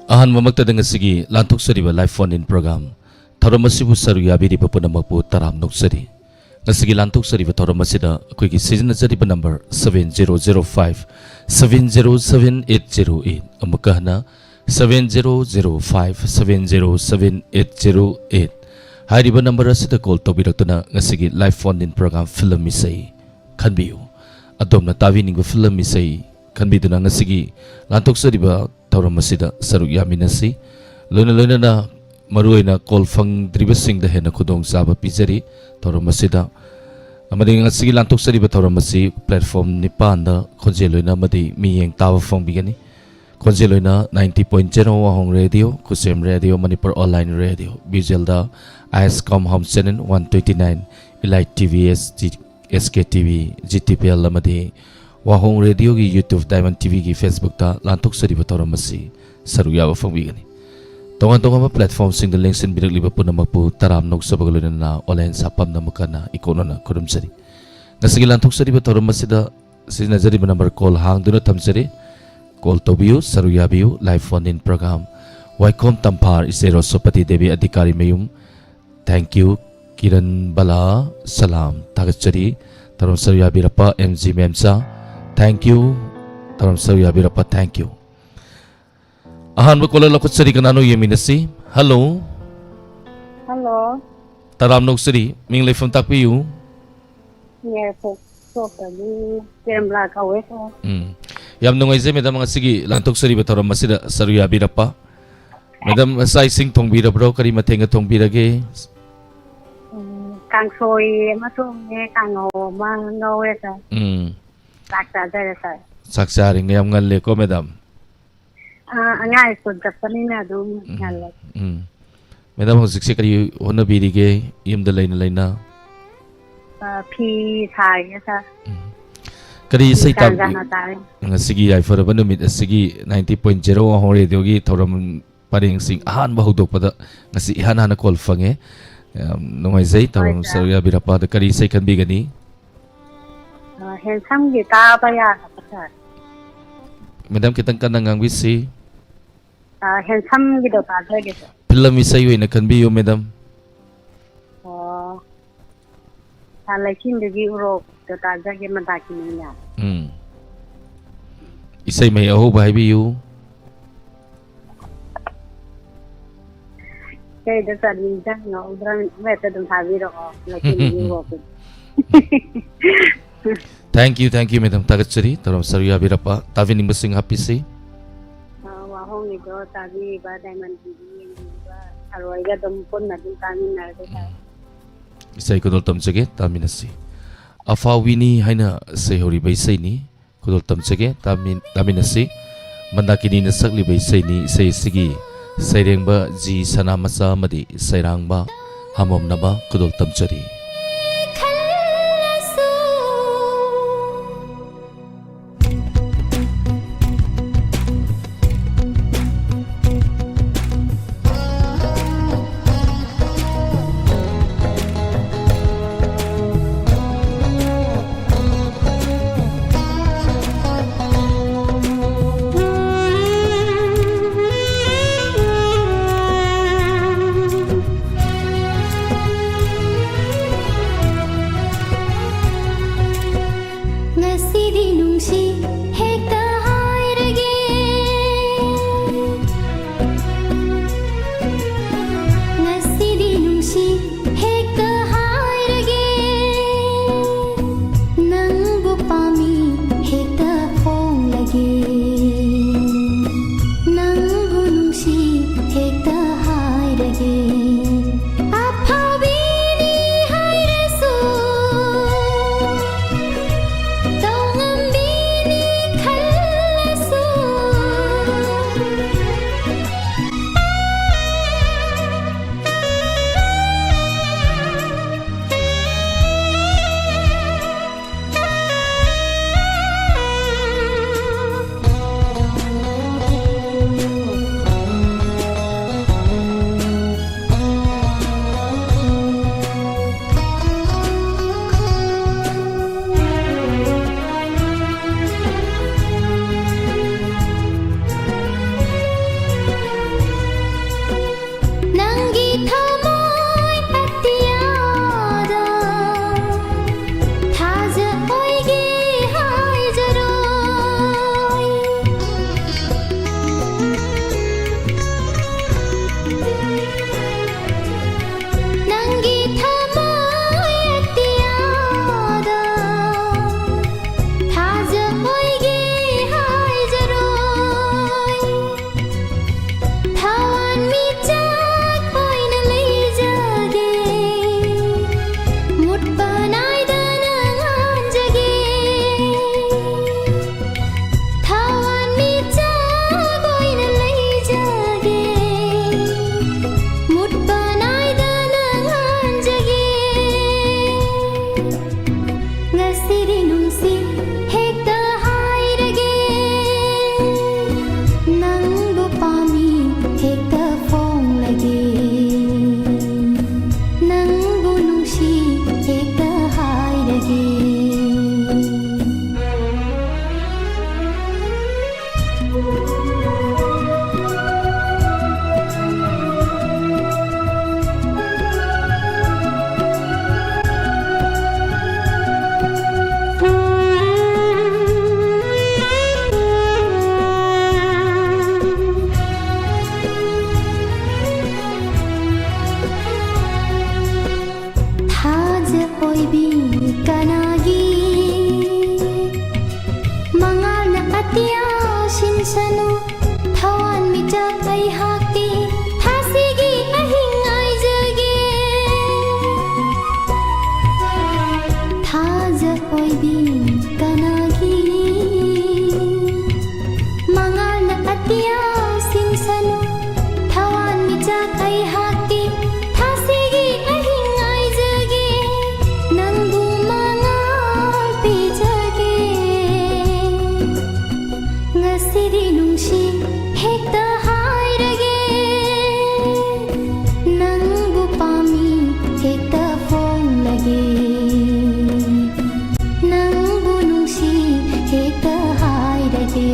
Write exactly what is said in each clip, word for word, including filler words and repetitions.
ꯑꯍꯥꯟꯕꯃꯛꯇꯗ ꯉꯁꯤꯒꯤ ꯂꯥꯟꯊꯣꯛꯆꯔꯤꯕ live phone in program ꯊꯧꯔꯝ ꯑꯁꯤꯕꯨ ꯁꯔꯨꯛ ꯌꯥꯕꯤꯔꯤꯕ ꯄꯨꯝꯅꯃꯛꯄꯨ ꯇꯔꯥꯝ ꯅꯣꯛꯆꯔꯤ꯫ ꯉꯁꯤꯒꯤ ꯂꯥꯟꯊꯣꯛꯆꯔꯤꯕ ꯊꯧꯔꯝ ꯑꯁꯤꯗ ꯑꯩꯈꯣꯏꯒꯤ ꯁꯤꯖꯤꯟꯅꯖꯔꯤꯕ number seven zero zero five seven zero seven eight zero eight, ꯑꯃꯨꯛꯀ ꯍꯟꯅ seven zero zero five seven zero seven eight zero eight꯫ ꯍꯥꯏꯔꯤꯕ number ꯑꯁꯤꯗ call ꯇꯧꯕꯤꯔꯛꯇꯨꯅ ꯉꯁꯤꯒꯤ live phone in program film ꯏꯁꯩ ꯈꯟꯕꯤꯌꯨ꯫ ꯑꯗꯣꯝꯅ ꯇꯥꯕꯤꯅꯤꯡꯕ film ꯏꯁꯩ ꯈꯟꯕꯤꯗꯨꯅ ꯉꯁꯤꯒꯤ ꯂꯥꯟꯊꯣꯛꯆꯔꯤꯕ ꯊꯧꯔꯝ ꯑꯁꯤꯗ ꯁꯔꯨꯛ ꯌꯥꯃꯤꯟꯅꯁꯤ꯫ ꯂꯣꯏꯅ ꯂꯣꯏꯅꯅ ꯃꯔꯨꯑꯣꯏꯅ call ꯐꯪꯗ꯭ꯔꯤꯕꯁꯤꯡꯗ ꯍꯦꯟꯅ ꯈꯨꯗꯣꯡꯆꯥꯕ ꯄꯤꯖꯔꯤ ꯊꯧꯔꯝ ꯑꯁꯤꯗ꯫ ꯑꯃꯗꯤ ꯉꯁꯤꯒꯤ ꯂꯥꯟꯊꯣꯛꯆꯔꯤꯕ ꯊꯧꯔꯝ ꯑꯁꯤ platform ꯅꯤꯄꯥꯟꯗ ꯈꯣꯟꯖꯦꯜ ꯑꯣꯏꯅ ꯑꯃꯗꯤ ꯃꯤꯠꯌꯦꯡ ꯇꯥꯕ ꯐꯪꯕꯤꯒꯅꯤ꯫ ꯈꯣꯟꯖꯦꯜ ꯑꯣꯏꯅ ninety point zero ꯋꯥꯍꯣꯡ ꯔꯦꯗꯤꯑꯣ, ꯈꯨꯁꯦꯝ ꯔꯦꯗꯤꯑꯣ, ꯃꯅꯤꯄꯨꯔ online ꯔꯦꯗꯤꯑꯣ, visualꯗ ISCOM Home Channel one twenty nine, Elite TV, SG, SKTV, GTPL ꯑꯃꯗꯤ ꯋꯥꯍꯣꯡ ꯔꯦꯗꯤꯑꯣꯒꯤ YouTube, Diamond TVꯒꯤ Facebookꯇ ꯂꯥꯟꯊꯣꯛꯆꯔꯤꯕ ꯊꯧꯔꯝ ꯑꯁꯤ ꯁꯔꯨꯛ ꯌꯥꯕ ꯐꯪꯕꯤꯒꯅꯤ꯫ ꯇꯣꯉꯥꯟ ꯇꯣꯉꯥꯟꯕ platformꯁꯤꯡꯗ ꯂꯦꯡꯁꯤꯟꯕꯤꯔꯛꯂꯤꯕ ꯄꯨꯝꯅꯃꯛꯄꯨ ꯇꯔꯥꯝ ꯅꯣꯛꯆꯕꯒ ꯂꯣꯏꯅꯅ online ꯁꯥꯐꯝꯅ ꯑꯃꯨꯛ ꯍꯟꯅ ꯏꯀꯣꯛꯅꯅ ꯈꯨꯔꯨꯝꯖꯔꯤ꯫ ꯉꯁꯤꯒꯤ ꯂꯥꯟꯊꯣꯛꯆꯔꯤꯕ ꯊꯧꯔꯝ ꯑꯁꯤꯗ ꯁꯤꯖꯤꯟꯅꯖꯔꯤꯕ number call ꯍꯥꯡꯗꯨꯅ ꯊꯝꯖꯔꯤ꯫ Call ꯇꯧꯕꯤꯌꯨ, ꯁꯔꯨꯛ ꯌꯥꯕꯤꯌꯨ꯫ Live phone in program꯫ ꯋꯥꯏꯈꯣꯝ ꯇꯝꯐꯥꯔ ꯏꯆꯦ ꯔꯣꯁꯣꯄꯇꯤ ꯗꯦꯕꯤ ꯑꯙꯤꯀꯥꯔꯤ ꯃꯌꯨꯝ꯫ Thank you꯫ ꯀꯤꯔꯟ ꯕꯂꯥ, ꯁꯂꯥꯝ꯫ ꯊꯥꯒꯠꯆꯔꯤ꯫ ꯊꯧꯔꯝ ꯁꯔꯨꯛ ꯌꯥꯕꯤꯔꯛꯄ ꯑꯦꯝ ꯖꯤ ꯃꯦꯝꯆꯥ꯫ Thank you꯫ ꯊꯧꯔꯝ ꯁꯔꯨꯛ ꯌꯥꯕꯤꯔꯛꯄ, thank you꯫ ꯑꯍꯥꯟꯕ caller ꯂꯧꯈꯠꯆꯔꯤ, ꯀꯅꯥꯅꯣ ꯌꯦꯡꯃꯤꯟꯅꯁꯤ꯫ Hello꯫ Hello꯫ ꯇꯔꯥꯝ ꯅꯣꯛꯆꯔꯤ, ꯃꯤꯡ ꯂꯩꯐꯝ ꯇꯥꯛꯄꯤꯌꯨ꯫ ꯌꯥꯏꯔꯤꯄꯣꯛ ꯁꯣꯛꯇꯒꯤ ꯄ꯭ꯔꯦꯝꯂꯥ ꯀꯧꯋꯦ, sir꯫ ꯎꯝ꯫ ꯌꯥꯝ ꯅꯨꯡꯉꯥꯏꯖꯩ, madam, ꯉꯁꯤꯒꯤ ꯂꯥꯟꯊꯣꯛꯆꯔꯤꯕ ꯊꯧꯔꯝ ꯑꯁꯤꯗ ꯁꯔꯨꯛ ꯌꯥꯕꯤꯔꯛꯄ꯫ Madam, ꯆꯥꯛ ꯏꯁꯤꯡ ꯊꯣꯡꯕꯤꯔꯕ꯭ꯔꯣ? ꯀꯔꯤ ꯃꯊꯦꯜꯒ ꯊꯣꯡꯕꯤꯔꯒꯦ? ꯎꯝ, ꯀꯥꯡꯁꯣꯏ ꯑꯃ ꯊꯣꯡꯉꯦ, ꯀꯥꯡꯍꯧ ꯑꯃ ꯉꯧꯔꯦ, sir꯫ ꯎꯝ꯫ ꯆꯥꯛ ꯆꯥꯖꯔꯦ, sir꯫ ꯆꯥꯛ ꯆꯥꯔꯦ, ꯌꯥꯝ ꯉꯜꯂꯦꯀꯣ, madam꯫ ꯑꯥ, ꯑꯉꯥꯡ school ꯆꯠꯄꯅꯤꯅ ꯑꯗꯨꯝ ꯎꯝ, ꯉꯜꯂꯦ꯫ ꯎꯝ꯫ Madam, ꯍꯧꯖꯤꯛꯁꯦ ꯀꯔꯤ ꯍꯣꯠꯅꯕꯤꯔꯤꯒꯦ, ꯌꯨꯝꯗ ꯂꯩꯅ ꯂꯩꯅ? ꯑꯥ, ꯐꯤ ꯁꯥꯔꯤꯌꯦ, sir꯫ ꯎꯝ꯫ ꯀꯔꯤ ꯐꯤ ꯏꯁꯩ ꯀꯥꯟ ꯇꯥꯕꯤ-, ꯀꯥꯟꯅ ꯇꯥꯔꯦ꯫ ꯉꯁꯤꯒꯤ ꯌꯥꯏꯐꯔꯕ ꯅꯨꯃꯤꯠ ꯑꯁꯤꯒꯤ ninety point zero ꯋꯥꯍꯣꯡ ꯔꯦꯗꯤꯑꯣꯒꯤ ꯊꯧꯔꯝ ꯄꯔꯦꯡꯁꯤꯡ ꯑꯍꯥꯟꯕ ꯍꯧꯗꯣꯛꯄꯗ ꯉꯁꯤ ꯏꯍꯥꯟ ꯍꯥꯟꯅ call ꯐꯪꯉꯦ꯫ ꯌꯥꯝ ꯅꯨꯡꯉꯥꯏꯖꯩ꯫ ꯍꯣꯏ, ꯊꯧꯔꯝ sir꯫ ꯁꯔꯨꯛ ꯌꯥꯕꯤꯔꯛꯄ꯫ ꯑꯗ ꯀꯔꯤ ꯏꯁꯩ ꯈꯟꯕꯤꯒꯅꯤ? ꯑ, handsomeꯒꯤ ꯇꯥꯕ ꯌꯥꯒꯗ꯭ꯔꯥ, sir? Madam, ꯈꯤꯇꯪ ꯀꯟꯅ ꯉꯥꯡꯕꯤꯁꯤ꯫ ꯑ, ꯍꯦꯟꯁꯝꯒꯤꯗꯣ ꯇꯥꯖꯒꯦ, ꯁꯥꯔ꯫ ꯐꯤꯂꯝ ꯏꯁꯩ ꯑꯣꯏꯅ ꯈꯟꯕꯤꯌꯨ, ꯃꯦꯗꯥꯝ꯫ ꯑꯣ, ꯁꯥꯔ ꯂꯩꯆꯤꯟꯗꯨꯒꯤ ꯎꯔꯣꯛꯇꯣ ꯇꯥꯖꯒꯦ, ꯃꯟꯗꯥꯀꯤꯅꯤꯅ꯫ ꯎꯝ꯫ ꯏꯁꯩ ꯃꯍꯩ ꯑꯍꯧꯕ ꯍꯥꯏꯕꯤꯌꯨ꯫ ꯏꯁꯩꯗꯣ ꯁꯥꯔ ꯅꯤꯡꯁꯤꯡꯍꯧꯗ꯭ꯔꯕꯅꯤ, ꯑꯃ ꯍꯦꯛꯇ ꯑꯗꯨꯝ ꯊꯥꯕꯤꯔꯛꯑꯣ, ꯂꯩꯆꯤꯟꯗꯨꯒꯤ ꯎꯔꯣꯛꯇꯨ꯫ Thank you, thank you, madam. ꯊꯥꯒꯠꯆꯔꯤ ꯇꯧꯔꯝ ꯁꯔꯨꯛ ꯌꯥꯕꯤꯔꯛꯄ꯫ ꯇꯥꯕꯤꯅꯤꯡꯕꯁꯤꯡ ꯍꯥꯞꯄꯤꯁꯤ꯫ ꯑ, ꯋꯥꯍꯣꯡꯉꯤꯗꯣ ꯇꯥꯕꯤꯔꯤꯕ, ꯗꯥꯏꯃꯟ ꯇꯤ ꯚꯤ ꯌꯦꯡꯕꯤꯔꯤꯕ ꯁꯥꯔ ꯍꯣꯏꯒ ꯑꯗꯨꯝ ꯄꯨꯟꯅ ꯑꯗꯨꯝ ꯇꯥꯃꯤꯟꯅꯔꯒꯦ, ꯁꯥꯔ꯫ ꯎꯝ꯫ ꯏꯁꯩ ꯈꯨꯗꯣꯜ ꯇꯝꯖꯒꯦ, ꯇꯥꯃꯤꯟꯅꯁꯤ꯫ ꯑꯐꯥꯎꯕꯤꯅꯤ ꯍꯥꯏꯅ ꯁꯩꯍꯧꯔꯤꯕ ꯏꯁꯩꯅꯤ꯫ ꯈꯨꯗꯣꯜ ꯇꯝꯖꯒꯦ, ꯇꯥꯃꯤꯟ-, ꯇꯥꯃꯤꯟꯅꯁꯤ꯫ ꯃꯟꯗꯥꯀꯤꯅꯤꯅ ꯁꯛꯂꯤꯕ ꯏꯁꯩꯅꯤ꯫ ꯏꯁꯩ ꯑꯁꯤꯒꯤ ꯁꯩꯔꯦꯡꯕ ꯖꯤ ꯁꯅꯥꯃꯆꯥ ꯑꯃꯗꯤ ꯁꯩꯔꯥꯡꯕ ꯍꯥꯃꯣꯝꯅꯕ ꯈꯨꯗꯣꯜ ꯇꯝꯖꯔꯤ꯫ ꯊꯥꯖ ꯑꯣꯏꯕꯤ ꯀꯅꯥꯒꯤ ꯃꯉꯥꯜꯅ ꯑꯇꯤꯌꯥ ꯁꯤꯟꯁꯅꯨ, ꯊꯋꯥꯟꯃꯤꯆꯥꯛ ꯑꯩꯍꯥꯛꯇꯤ ꯊꯥꯁꯤꯒꯤ ꯑꯍꯤꯡ ꯉꯥꯏꯖꯒꯦ꯫ ꯊꯥꯖ ꯑꯣꯏꯕꯤ ꯀꯅꯥꯒꯤ ꯃꯉꯥꯜꯅ ꯑꯇꯤꯌꯥ ꯁꯤꯟꯁꯅꯨ, ꯊꯋꯥꯟꯃꯤꯆꯥꯛ ꯑꯩꯍꯥꯛꯇꯤ ꯊꯥꯁꯤꯒꯤ ꯑꯍꯤꯡ ꯉꯥꯏꯖꯒꯦ, ꯅꯪꯕꯨ ꯃꯉꯥꯜ ꯄꯤꯖꯒꯦ꯫ ꯉꯁꯤꯗꯤ ꯅꯨꯡꯁꯤ ꯍꯦꯛꯇ ꯍꯥꯏꯔꯒꯦ, ꯅꯪꯕꯨ ꯄꯥꯝꯃꯤ ꯍꯦꯛꯇ ꯐꯣꯡꯂꯒꯦ, ꯅꯪꯕꯨ ꯅꯨꯡꯁꯤ ꯍꯦꯛꯇ ꯍꯥꯏꯔꯒꯦ꯫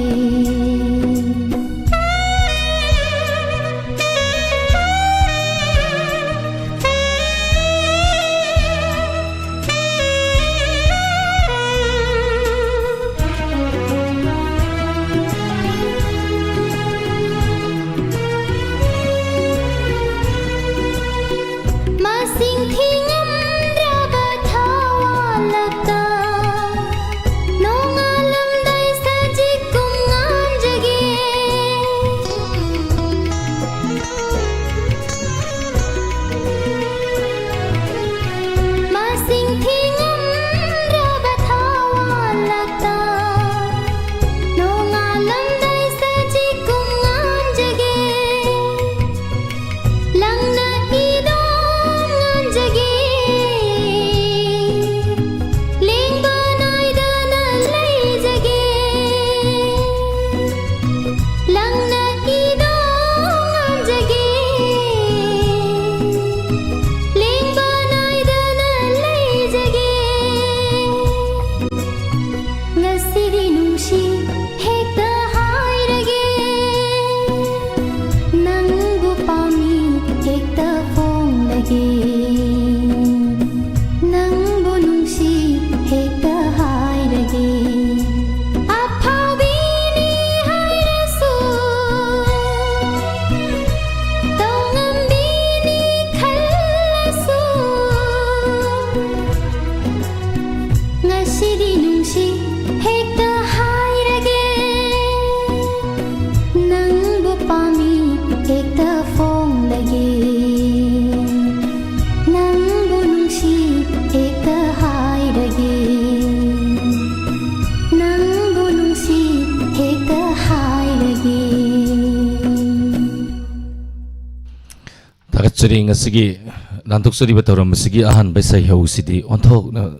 ꯇꯨꯔꯦꯡ ꯑꯁꯤꯒꯤ ꯂꯥꯟꯊꯣꯛꯆꯔꯤꯕ ꯊꯧꯔꯝ ꯑꯁꯤꯒꯤ ꯑꯍꯥꯟꯕ ꯏꯁꯩ ꯍꯧꯁꯤꯗꯤ ꯑꯣꯟꯊꯣꯛꯅ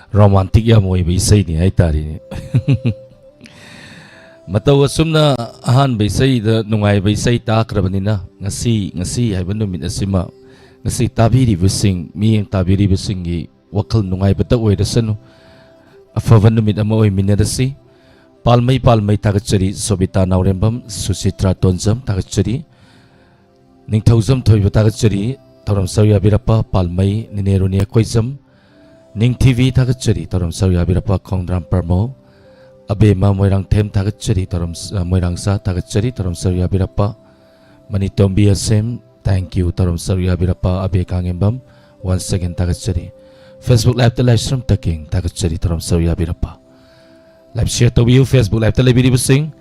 ꯔꯣꯃꯥꯟꯇꯤꯛ ꯌꯥꯝ ꯑꯣꯏꯕ ꯏꯁꯩꯅꯤ ꯍꯥꯏꯇꯥꯔꯦꯅꯦ꯫ ꯃꯇꯧ ꯑꯁꯨꯝꯅ ꯑꯍꯥꯟꯕ ꯏꯁꯩꯗ ꯅꯨꯡꯉꯥꯏꯕ ꯏꯁꯩ ꯇꯥꯈ꯭ꯔꯕꯅꯤꯅ, ꯉꯁꯤ, ꯉꯁꯤ ꯍꯥꯏꯕ ꯅꯨꯃꯤꯠ ꯑꯁꯤꯃ, ꯉꯁꯤ ꯇꯥꯕꯤꯔꯤꯕꯁꯤꯡ, ꯃꯤꯠꯌꯦꯡ ꯇꯥꯕꯤꯔꯤꯕꯁꯤꯡꯒꯤ ꯋꯥꯈꯜ ꯅꯨꯡꯉꯥꯏꯕꯇ ꯑꯣꯏꯔꯁꯅꯨ, ꯑꯐꯕ ꯅꯨꯃꯤꯠ ꯑꯃ ꯑꯣꯏꯃꯤꯟꯅꯔꯁꯤ꯫ ꯄꯥꯜꯃꯩ, ꯄꯥꯜꯃꯩ ꯊꯥꯒꯠꯆꯔꯤ, ꯁꯣꯕꯤꯇꯥ ꯅꯥꯎꯔꯦꯝꯕꯝ, ꯁꯨꯆꯤꯇ꯭ꯔꯥ ꯇꯣꯟꯖꯝ ꯊꯥꯒꯠꯆꯔꯤ, ꯅꯤꯡꯊꯧꯖꯝ ꯊꯣꯏꯕ ꯊꯥꯒꯠꯆꯔꯤ, ꯊꯧꯔꯝ ꯁꯔꯨꯛ ꯌꯥꯕꯤꯔꯛꯄ ꯄꯥꯜꯃꯩ ꯅꯤꯅꯦ ꯔꯨꯅꯤꯌꯥ ꯀꯣꯏꯖꯝ, ꯅꯤꯡꯊꯤꯕꯤ ꯊꯥꯒꯠꯆꯔꯤ, ꯊꯧꯔꯝ ꯁꯔꯨꯛ ꯌꯥꯕꯤꯔꯛꯄ ꯈꯣꯡꯗ꯭ꯔꯥꯝ ꯄ꯭ꯔꯃꯣ, ꯑꯕꯦꯝꯃ ꯃꯣꯏꯔꯥꯡꯊꯦꯝ ꯊꯥꯒꯠꯆꯔꯤ, ꯊꯧꯔꯝ, ꯑ, ꯃꯣꯏꯔꯥꯡꯆꯥ ꯊꯥꯒꯠꯆꯔꯤ, ꯊꯧꯔꯝ ꯁꯔꯨꯛ ꯌꯥꯕꯤꯔꯛꯄ ꯃꯅꯤꯇꯣꯝꯕꯤ ꯑꯁꯦꯝ, thank you, ꯊꯧꯔꯝ ꯁꯔꯨꯛ ꯌꯥꯕꯤꯔꯛꯄ ꯑꯕꯦ ꯀꯥꯡꯉꯦꯝꯕꯝ, once again ꯊꯥꯒꯠꯆꯔꯤ꯫ Facebook Live-ꯇ ꯂꯥꯏꯁ꯭ꯔꯝ ꯇꯀꯦꯡ ꯊꯥꯒꯠꯆꯔꯤ, ꯊꯧꯔꯝ ꯁꯔꯨꯛ ꯌꯥꯕꯤꯔꯛꯄ꯫ Live share ꯇꯧꯕꯤꯌꯨ, Facebook Live-ꯇ ꯂꯩꯕꯤꯔꯤꯕꯁꯤꯡ꯫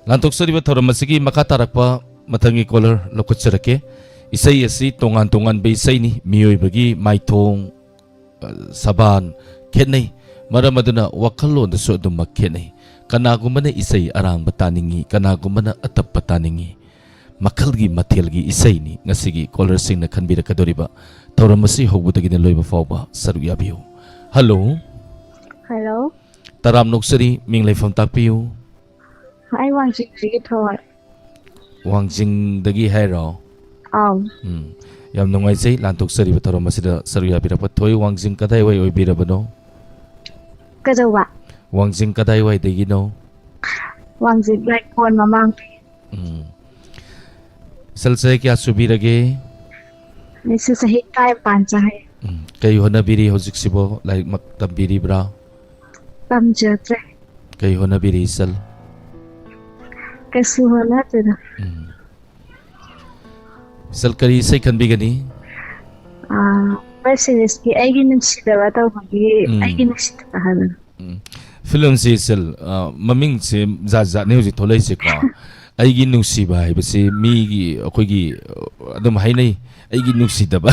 ꯂꯥꯟꯊꯣꯛꯆꯔꯤꯕ ꯊꯧꯔꯝ ꯑꯁꯤꯒꯤ ꯃꯈꯥ ꯇꯥꯔꯛꯄ ꯃꯊꯪꯒꯤ caller ꯂꯧꯈꯠꯆꯔꯛꯀꯦ꯫ ꯏꯁꯩ ꯑꯁꯤ ꯇꯣꯉꯥꯟ ꯇꯣꯉꯥꯟꯕ ꯏꯁꯩꯅꯤ꯫ ꯃꯤꯑꯣꯏꯕꯒꯤ ꯃꯥꯏꯊꯣꯡ, ꯑ, ꯁꯕꯥꯟ ꯈꯦꯠꯅꯩ꯫ ꯃꯔꯝ ꯑꯗꯨꯅ ꯋꯥꯈꯜꯂꯣꯟꯗꯁꯨ ꯑꯗꯨꯃꯛ ꯈꯦꯠꯅꯩ꯫ ꯀꯅꯥꯒꯨꯝꯕꯅ ꯏꯁꯩ ꯑꯔꯥꯡꯕ ꯇꯥꯅꯤꯡꯏ, ꯀꯅꯥꯒꯨꯝꯕꯅ ꯑꯇꯞꯄ ꯇꯥꯅꯤꯡꯏ꯫ ꯃꯈꯜꯒꯤ ꯃꯊꯦꯜꯒꯤ ꯏꯁꯩꯅꯤ ꯉꯁꯤꯒꯤ caller-ꯁꯤꯡꯅ ꯈꯟꯕꯤꯔꯛꯀꯗꯧꯔꯤꯕ꯫ ꯊꯧꯔꯝ ꯑꯁꯤ ꯍꯧꯕꯗꯒꯤꯅ ꯂꯣꯏꯕ ꯐꯥꯎꯕ ꯁꯔꯨꯛ ꯌꯥꯕꯤꯌꯨ꯫ Hello꯫ Hello꯫ ꯇꯔꯥꯝꯅ ꯑꯣꯛꯆꯔꯤ, ꯃꯤꯡ ꯂꯩꯐꯝ ꯇꯥꯛꯄꯤꯌꯨ꯫ ꯑꯩ ꯋꯥꯡꯖꯤꯡꯗꯒꯤ ꯊꯣꯏ꯫ ꯋꯥꯡꯖꯤꯡꯗꯒꯤ ꯍꯥꯏꯔꯣ? ꯑꯥꯎ꯫ ꯎꯝ꯫ ꯌꯥꯝ ꯅꯨꯡꯉꯥꯏꯖꯩ ꯂꯥꯟꯊꯣꯛꯆꯔꯤꯕ ꯊꯧꯔꯝ ꯑꯁꯤꯗ ꯁꯔꯨꯛ ꯌꯥꯕꯤꯔꯛꯄ꯫ ꯊꯣꯏ, ꯋꯥꯡꯖꯤꯡ ꯀꯗꯥꯏꯋꯥꯏ ꯑꯣꯏꯕꯤꯔꯕꯅꯣ? ꯀꯩꯗꯧꯕ? ꯋꯥꯡꯖꯤꯡ ꯀꯗꯥꯏꯋꯥꯏꯗꯒꯤꯅꯣ? ꯋꯥꯡꯖꯤꯡ ꯂꯥꯏꯀꯣꯟ ꯃꯃꯥꯡꯗꯒꯤ꯫ ꯎꯝ꯫ ꯏꯆꯜ ꯆꯍꯤ ꯀꯌꯥ ꯁꯨꯕꯤꯔꯒꯦ? ꯑꯩꯁꯨ ꯆꯍꯤ ꯇꯔꯥꯅꯤꯄꯥꯟ ꯆꯥꯔꯦ꯫ ꯎꯝ꯫ ꯀꯩ ꯍꯣꯠꯅꯕꯤꯔꯤ ꯍꯧꯖꯤꯛꯁꯤꯕꯣ? ꯂꯥꯏꯔꯤꯛꯃꯛ ꯇꯝꯕꯤꯔꯤꯕ꯭ꯔꯥ? ꯇꯝꯖꯗ꯭ꯔꯦ꯫ ꯀꯩ ꯍꯣꯠꯅꯕꯤꯔꯤ ꯏꯆꯜ? ꯀꯩꯁꯨ ꯍꯣꯠꯅꯗꯦꯗ꯫ ꯎꯝ꯫ ꯏꯆꯜ ꯀꯔꯤ ꯏꯁꯩ ꯈꯟꯕꯤꯒꯅꯤ? ꯑꯥ, web series-ꯀꯤ ꯑꯩꯒꯤ ꯅꯨꯡꯁꯤꯗꯕ ꯇꯧꯕꯒꯤ ꯎꯝ꯫ ꯑꯩꯒꯤ ꯅꯨꯡꯁꯤꯗꯕ ꯍꯥꯏꯕꯅꯤ꯫ ꯎꯝ꯫ Film-ꯁꯤ ꯏꯆꯜ, ꯑ, ꯃꯃꯤꯡꯁꯦ ꯖꯥꯠ ꯖꯥꯠꯅꯤ ꯍꯧꯖꯤꯛ ꯊꯣꯛꯂꯛꯏꯁꯦꯀꯣ꯫ ꯑꯩꯒꯤ ꯅꯨꯡꯁꯤꯕ ꯍꯥꯏꯕꯁꯤ ꯃꯤꯒꯤ, ꯑꯩꯈꯣꯏꯒꯤ, ꯑ, ꯑꯗꯨꯝ ꯍꯥꯏꯅꯩ, "ꯑꯩꯒꯤ ꯅꯨꯡꯁꯤꯗꯕ"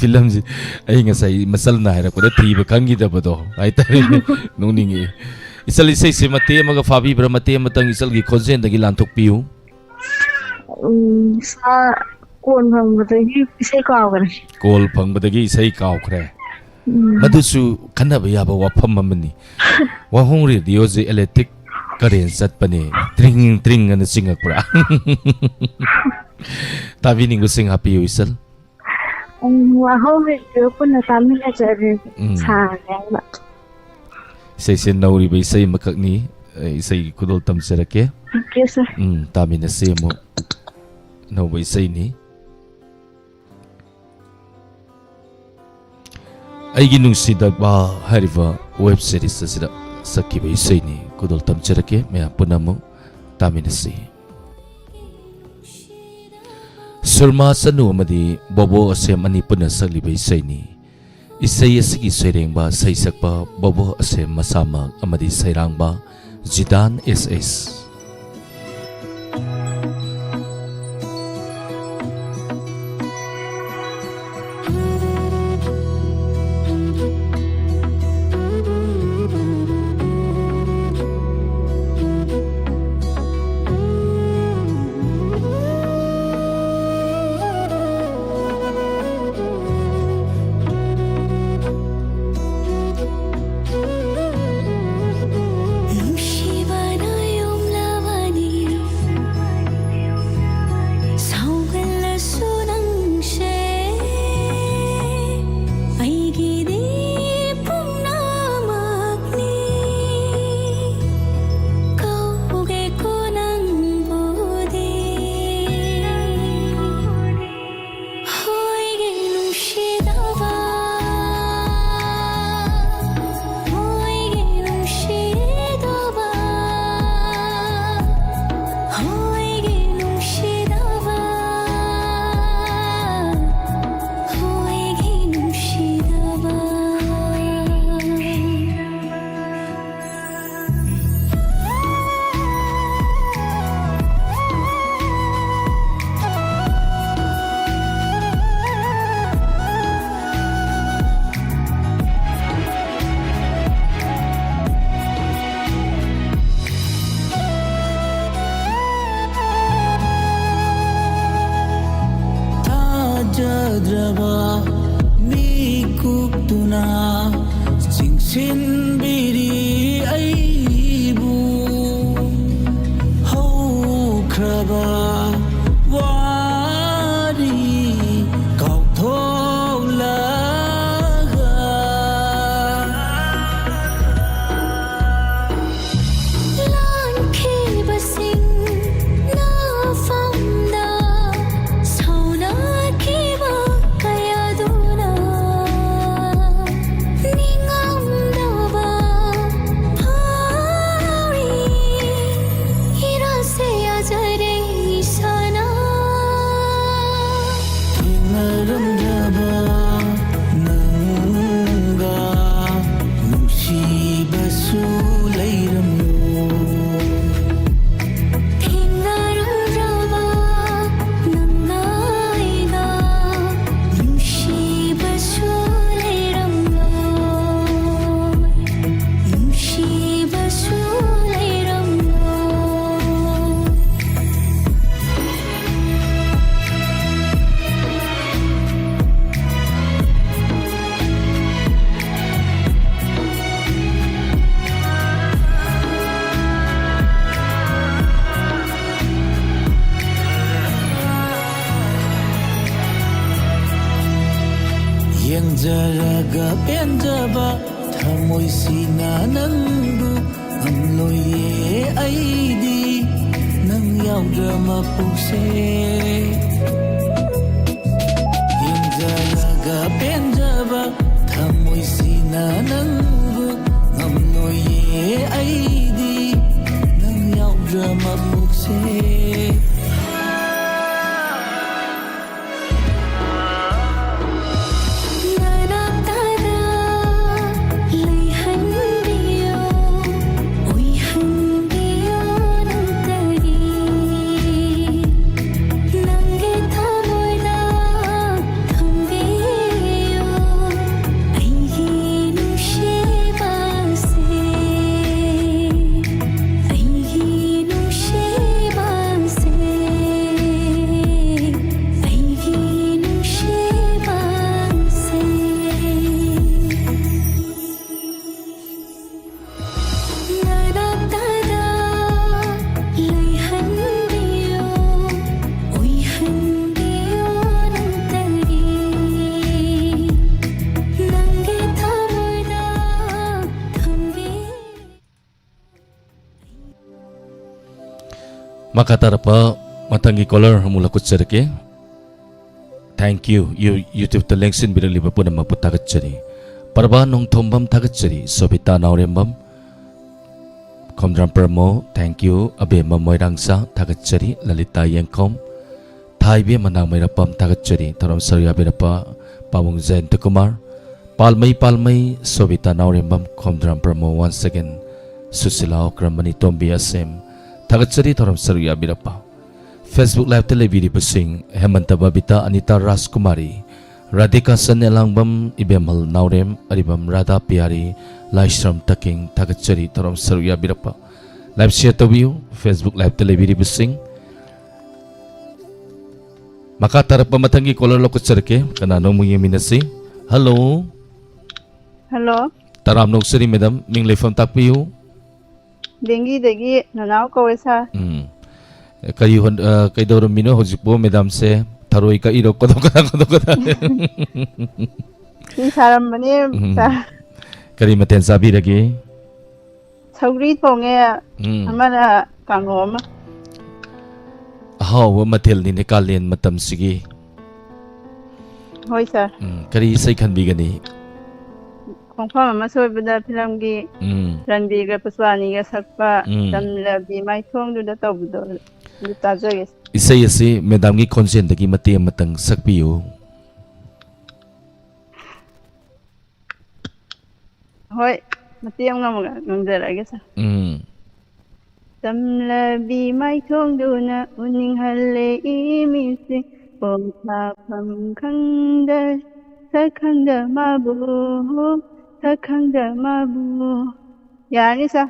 film-ꯁꯤ꯫ ꯑꯩ ꯉꯁꯥꯏ ꯃꯆꯜꯅ ꯍꯥꯏꯔꯛꯄꯗ ꯊꯤꯕ ꯈꯪꯈꯤꯗꯕꯗꯣ ꯍꯥꯏꯇꯥꯔꯦ꯫ ꯅꯣꯛꯅꯤꯡꯉꯤ꯫ ꯏꯆꯜ, ꯏꯁꯩꯁꯦ ꯃꯇꯦꯛ ꯑꯃꯒ ꯐꯥꯕꯤꯕ꯭ꯔꯥ? ꯃꯇꯦꯛ ꯑꯃꯇꯪ ꯏꯆꯜꯒꯤ ꯈꯣꯟꯖꯦꯜꯗꯒꯤ ꯂꯥꯟꯊꯣꯛꯄꯤꯌꯨ꯫ ꯎꯝ, ꯁꯥ-, ꯀꯣꯟ ꯐꯪꯕꯗꯒꯤ ꯏꯁꯩ ꯀꯥꯎꯈ꯭ꯔꯦ꯫ ꯀꯣꯜ ꯐꯪꯕꯗꯒꯤ ꯏꯁꯩ ꯀꯥꯎꯈ꯭ꯔꯦ꯫ ꯎꯝ꯫ ꯃꯗꯨꯁꯨ ꯈꯟꯅꯕ ꯌꯥꯕ ꯋꯥꯐꯝ ꯑꯃꯅꯤ꯫ ꯋꯥꯍꯣꯡ ꯔꯦꯗꯤꯑꯣꯁꯦ ꯏꯂꯦꯛꯇ꯭ꯔꯤꯛ ꯀꯔꯦꯟ ꯆꯠꯄꯅꯦ꯫ ꯇ꯭ꯔꯤꯡ ꯇ꯭ꯔꯤꯡ ꯑꯅ ꯆꯤꯡꯉꯛꯄ꯭ꯔꯥ? ꯇꯥꯕꯤꯅꯤꯡꯕꯁꯤꯡ ꯍꯥꯞꯄꯤꯌꯨ, ꯏꯆꯜ꯫ ꯎꯝ, ꯋꯥꯍꯣꯡ ꯔꯦꯗꯤꯑꯣ ꯄꯨꯟꯅ ꯇꯥꯃꯤꯟꯅꯖꯔꯦ꯫ ꯎꯝ꯫ ꯁꯥꯔꯦ ꯍꯥꯏꯕ꯫ ꯏꯁꯩꯁꯦ ꯅꯧꯔꯤꯕ ꯏꯁꯩ ꯑꯃꯈꯛꯅꯤ꯫ ꯑꯩ ꯏꯁꯩꯒꯤ ꯈꯨꯗꯣꯜ ꯇꯝꯖꯔꯛꯀꯦ꯫ Thank you, sir꯫ ꯎꯝ, ꯇꯥꯃꯤꯟꯅꯁꯤ ꯑꯃꯨꯛ꯫ ꯑꯅꯧꯕ ꯏꯁꯩꯅꯤ꯫ ꯑꯩꯒꯤ ꯅꯨꯡꯁꯤꯗꯕ ꯍꯥꯏꯔꯤꯕ ꯋꯦꯕ ꯁꯤꯔꯤꯁ ꯑꯁꯤꯗ ꯁꯛꯈꯤꯕ ꯏꯁꯩꯅꯤ꯫ ꯈꯨꯗꯣꯜ ꯇꯝꯖꯔꯛꯀꯦ, ꯃꯌꯥꯝ ꯄꯨꯟꯅ ꯑꯃꯨꯛ ꯇꯥꯃꯤꯟꯅꯁꯤ꯫ ꯁꯨꯔꯃꯥ ꯆꯅꯨ ꯑꯃꯗꯤ ꯕꯣꯕꯣ ꯑꯁꯦꯝ ꯑꯅꯤ ꯄꯨꯟꯅ ꯁꯛꯂꯤꯕ ꯏꯁꯩꯅꯤ꯫ ꯏꯁꯩ ꯑꯁꯤꯒꯤ ꯁꯩꯔꯦꯡꯕ, ꯁꯩꯁꯛꯄ ꯕꯣꯕꯣ ꯑꯁꯦꯝ ꯃꯁꯥꯃꯛ ꯑꯃꯗꯤ ꯁꯩꯔꯥꯡꯕ ꯖꯤꯗꯥꯟ ꯑꯦꯁ ꯑꯦꯁ꯫ ꯅꯨꯡꯁꯤꯕꯅ ꯌꯣꯝꯂꯕꯅꯤ, ꯁꯥꯎꯒꯜꯂꯁꯨ ꯅꯪꯁꯦ ꯑꯩꯒꯤꯗꯤ ꯄꯨꯝꯅꯃꯛꯅꯤ꯫ ꯀꯧꯒꯦꯀꯣ ꯅꯪꯕꯨꯗꯤ꯫ ꯍꯣꯏꯒꯤ ꯅꯨꯡꯁꯤꯗꯕ, ꯍꯣꯏꯒꯤ ꯅꯨꯡꯁꯤꯗꯕ, ꯍꯣꯏꯒꯤ ꯅꯨꯡꯁꯤꯗꯕ, ꯍꯣꯏꯒꯤ ꯅꯨꯡꯁꯤꯗꯕ꯫ ꯈ꯭ꯔꯕ ꯋꯥꯔꯤ ꯀꯥꯎꯊꯣꯛꯂꯒ, ꯂꯥꯟꯈꯤꯕꯁꯤꯡ ꯅꯐꯝꯗ ꯁꯥꯎꯅꯈꯤꯕ ꯀꯌꯥꯗꯨꯅ ꯅꯤꯡꯉꯝꯗꯕ ꯐꯥꯎꯔꯤ꯫ ꯏꯔꯥꯁꯦ ꯌꯥꯖꯔꯦ ꯏꯁꯥꯅ꯫ ꯊꯦꯡꯅꯔꯝꯗ꯭ꯔꯕ ꯅꯪꯒ ꯅꯨꯡꯁꯤꯕꯁꯨ ꯂꯩꯔꯝꯂꯣꯏ꯫ ꯊꯦꯡꯅꯔꯝꯗ꯭ꯔꯕ ꯅꯪꯒ ꯑꯩꯒ ꯅꯨꯡꯁꯤꯕꯁꯨ ꯂꯩꯔꯝꯂꯣꯏ꯫ ꯅꯨꯡꯁꯤꯕꯁꯨ ꯂꯩꯔꯝꯂꯣꯏ꯫ ꯌꯦꯡꯖꯔꯒ ꯄꯦꯟꯖꯕ ꯊꯃꯣꯏꯁꯤꯅ ꯅꯪꯕꯨ ꯉꯝꯂꯣꯏꯌꯦ ꯑꯩꯗꯤ ꯅꯪ ꯌꯥꯎꯗ꯭ꯔ ꯃꯄꯨꯛꯁꯦ꯫ ꯌꯦꯡꯖꯔꯒ ꯄꯦꯟꯖꯕ ꯊꯃꯣꯏꯁꯤꯅ ꯅꯪꯕꯨ ꯉꯝꯂꯣꯏꯌꯦ ꯑꯩꯗꯤ ꯅꯪ ꯌꯥꯎꯗ꯭ꯔ ꯃꯄꯨꯛꯁꯦ꯫ ꯅꯅꯥꯛꯇꯗ ꯂꯩꯍꯟꯕꯤꯌꯨ, ꯑꯣꯏꯍꯟꯕꯤꯌꯨ ꯅꯪꯇꯒꯤ꯫ ꯅꯪꯒꯤ ꯊꯃꯣꯏꯗ ꯊꯝꯕꯤꯌꯨ, ꯑꯩꯒꯤ ꯅꯨꯡꯁꯤꯕꯁꯦ, ꯑꯩꯒꯤ ꯅꯨꯡꯁꯤꯕꯁꯦ꯫ ꯃꯈꯥ ꯇꯥꯔꯛꯄ ꯃꯊꯪꯒꯤ caller ꯑꯃꯨꯛ ꯂꯧꯈꯠꯆꯔꯛꯀꯦ꯫ Thank you꯫ ꯌꯨ-, YouTube-ꯇ ꯂꯦꯡꯁꯤꯟꯕꯤꯔꯛꯂꯤꯕ ꯄꯨꯝꯅꯃꯛꯄꯨ ꯊꯥꯒꯠꯆꯔꯤ꯫ ꯄ꯭ꯔꯚꯥ ꯅꯣꯡꯊꯣꯝꯕꯝ ꯊꯥꯒꯠꯆꯔꯤ꯫ ꯁꯣꯕꯤꯇꯥ ꯅꯥꯎꯔꯦꯝꯕꯝ, ꯈꯣꯝꯗ꯭ꯔꯝ ꯄ꯭ꯔꯃꯣ, thank you꯫ ꯑꯕꯦꯝꯃ ꯃꯣꯏꯔꯥꯡꯆꯥ ꯊꯥꯒꯠꯆꯔꯤ꯫ ꯂꯂꯤꯇꯥ ꯌꯦꯡꯈꯣꯝ, ꯊꯥꯏꯕꯦꯝꯃ ꯅꯥꯎꯃꯩꯔꯥꯄꯝ ꯊꯥꯒꯠꯆꯔꯤ꯫ ꯊꯧꯔꯝ ꯁꯔꯨꯛ ꯌꯥꯕꯤꯔꯛꯄ ꯄꯥꯕꯨꯡ ꯖꯌꯟꯇ ꯀꯨꯃꯥꯔ, ꯄꯥꯜꯃꯩ ꯄꯥꯜꯃꯩ, Sobita Naorembam, Khomdram Pramo once again, Sushila Okram, Manitombi ꯑꯁꯦꯝ ꯊꯥꯒꯠꯆꯔꯤ꯫ ꯊꯧꯔꯝ ꯁꯔꯨꯛ ꯌꯥꯕꯤꯔꯛꯄ Facebook Live-ꯇ ꯂꯩꯕꯤꯔꯤꯕꯁꯤꯡ ꯍꯦꯃꯟꯇ ꯕꯕꯤꯇꯥ, ꯑꯅꯤꯇꯥ ꯔꯥꯖꯀꯨꯃꯥꯔꯤ, ꯔꯥꯙꯤꯀꯥ ꯁꯟ ꯑꯦꯂꯥꯡꯕꯝ, ꯏꯕꯦꯝꯍꯜ ꯅꯥꯎꯔꯦꯝ, ꯑꯔꯤꯕꯝ ꯔꯥꯙꯥ ꯄꯤꯌꯥꯔꯤ, ꯂꯥꯏꯁ꯭ꯔꯝ ꯇꯀꯤꯡ ꯊꯥꯒꯠꯆꯔꯤ꯫ ꯊꯧꯔꯝ ꯁꯔꯨꯛ ꯌꯥꯕꯤꯔꯛꯄ꯫ Live share ꯇꯧꯕꯤꯌꯨ꯫ Facebook Live-ꯇ ꯂꯩꯕꯤꯔꯤꯕꯁꯤꯡ꯫ ꯃꯈꯥ ꯇꯥꯔꯛꯄ ꯃꯊꯪꯒꯤ caller ꯂꯧꯈꯠꯆꯔꯛꯀꯦ꯫ ꯀꯅꯥꯅꯣ ꯑꯃꯨꯛ ꯌꯦꯡꯃꯤꯟꯅꯁꯤ꯫ Hello꯫ Hello꯫ ꯇꯔꯥꯝꯅ ꯑꯣꯛꯆꯔꯤ madam, ꯃꯤꯡ ꯂꯩꯐꯝ ꯇꯥꯛꯄꯤꯌꯨ꯫ ꯗꯦꯡꯒꯤꯗꯒꯤ ꯅꯅꯥꯎ ꯀꯧꯋꯦ sir꯫ ꯎꯝ꯫ ꯀꯔꯤ ꯍꯣꯠ-, ꯑ, ꯀꯩꯗꯧꯔꯝꯃꯤꯅꯣ ꯍꯧꯖꯤꯛꯄꯨ madam-ꯁꯦ? ꯊꯔꯣꯏ ꯀꯛꯏꯔꯣ? ꯀꯗꯣ ꯀꯗꯥ, ꯀꯗꯣ ꯀꯗꯥ? ꯐꯤ ꯁꯥꯔꯝꯕꯅꯦ, ꯎꯝ꯫ Sir꯫ ꯀꯔꯤ ꯃꯊꯦꯜ ꯆꯥꯕꯤꯔꯒꯦ? ꯁꯧꯒ꯭ꯔꯤ ꯊꯣꯡꯉꯦ, ꯎꯝ꯫ ꯑꯃꯅ ꯀꯥꯡꯍꯧ ꯑꯃ꯫ ꯑꯍꯥꯎꯕ ꯃꯊꯦꯜꯅꯤꯅꯦ ꯀꯥꯂꯦꯟ ꯃꯇꯝꯁꯤꯒꯤ꯫ ꯍꯣꯏ, sir꯫ ꯎꯝ, ꯀꯔꯤ ꯏꯁꯩ ꯈꯟꯕꯤꯒꯅꯤ? ꯈꯣꯡꯐꯝ ꯑꯃ ꯁꯣꯏꯕꯗ ꯐꯤꯂꯝꯒꯤ ꯎꯝ꯫ ꯔꯟꯕꯤꯔꯒ ꯄꯨꯁꯄꯥꯅꯤꯒ ꯁꯛꯄ ꯎꯝ꯫ ꯆꯝꯂꯕꯤ ꯃꯥꯏꯊꯣꯡꯗꯨꯗ ꯇꯧꯕꯗꯣ ꯑꯗꯨ ꯇꯥꯖꯒꯦ꯫ ꯏꯁꯩ ꯑꯁꯤ madam-ꯒꯤ ꯈꯣꯟꯖꯦꯜꯗꯒꯤ ꯃꯇꯦꯛ ꯑꯃꯇꯪ ꯁꯛꯄꯤꯌꯨ꯫ ꯍꯣꯏ, ꯃꯇꯦꯛ ꯑꯃ ꯉꯝ-, ꯉꯝꯖꯔꯛꯑꯒꯦ, sir꯫ ꯎꯝ꯫ ꯆꯝꯂꯕꯤ ꯃꯥꯏꯊꯣꯡꯗꯨꯅ ꯎꯅꯤꯡꯍꯜꯂꯦ ꯏꯃꯤꯠꯁꯦ, ꯄꯣꯝꯊꯥꯐꯝ ꯈꯪꯗ, ꯁꯛ ꯈꯪꯗ ꯃꯥꯕꯨ, ꯁꯛ ꯈꯪꯗ ꯃꯥꯕꯨ꯫ ꯌꯥꯔꯅꯤ, sir꯫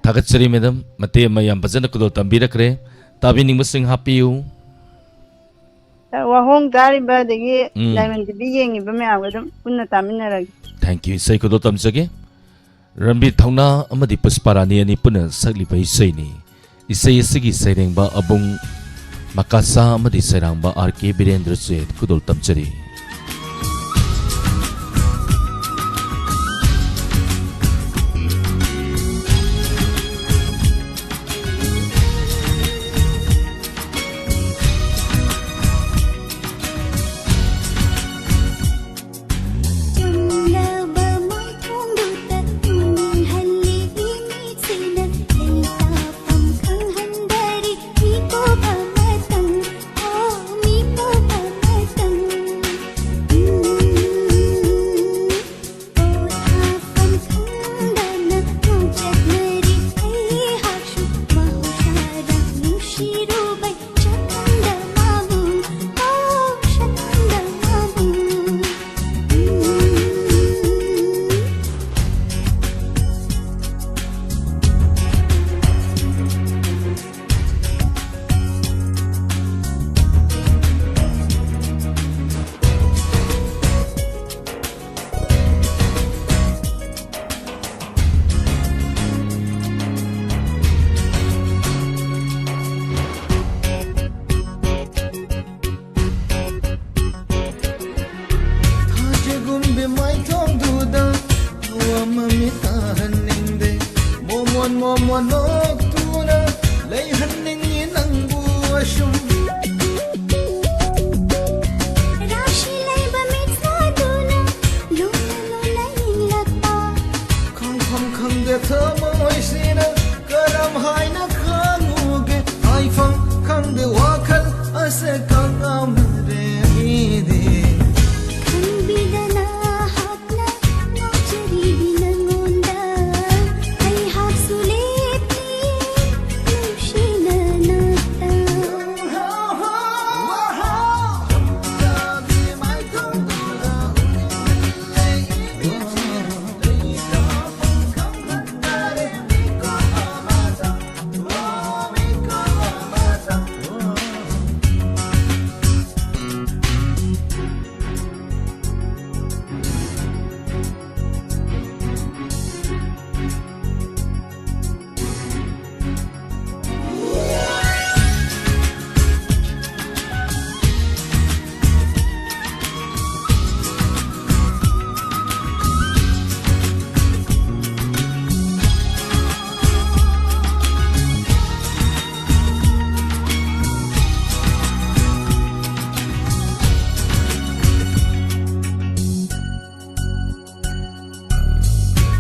ꯊꯥꯒꯠꯆꯔꯤ, madam꯫ ꯃꯇꯦꯛ ꯑꯃ ꯌꯥꯝ ꯐꯖꯅ ꯈꯨꯗꯣꯜ ꯇꯝꯕꯤꯔꯛꯈ꯭ꯔꯦ꯫ ꯇꯥꯕꯤꯅꯤꯡꯕꯁꯤꯡ ꯍꯥꯞꯄꯤꯌꯨ꯫ ꯋꯥꯍꯣꯡ ꯇꯥꯔꯤꯕ ꯑꯗꯒꯤ ꯎꯝ꯫ Diamond T V ꯌꯦꯡꯉꯤꯕ ꯃꯌꯥꯝꯒ ꯑꯗꯨꯝ ꯄꯨꯟꯅ ꯇꯥꯃꯤꯟꯅꯔꯒꯦ꯫ Thank you꯫ ꯏꯁꯩ ꯈꯨꯗꯣꯜ ꯇꯝꯖꯒꯦ꯫ ꯔꯟꯕꯤꯔ ꯊꯧꯅꯥ ꯑꯃꯗꯤ ꯄꯨꯁꯄꯥꯔꯥꯅꯤ ꯑꯅꯤ ꯄꯨꯟꯅ ꯁꯛꯂꯤꯕ ꯏꯁꯩꯅꯤ꯫ ꯏꯁꯩ ꯑꯁꯤꯒꯤ ꯁꯩꯔꯦꯡꯕ ꯑꯕꯨꯡ ꯃꯀꯥꯁꯥ ꯑꯃꯗꯤ ꯁꯩꯔꯥꯡꯕ R K ꯕꯤꯔꯦꯟꯗ꯭ꯔ ꯆꯦ ꯈꯨꯗꯣꯜ ꯇꯝꯖꯔꯤ꯫ ꯀꯉꯥꯎꯅꯔꯦ ꯑꯩꯗꯤ꯫ ꯈꯪꯕꯤꯗꯅ ꯍꯥꯞꯅ ꯉꯥꯎꯖꯔꯤꯕꯤ ꯅꯪꯉꯣꯟꯗ ꯑꯩꯍꯥꯛꯁꯨ ꯂꯦꯞꯂꯤ ꯅꯨꯡꯁꯤꯅ ꯅꯥꯛꯇ꯫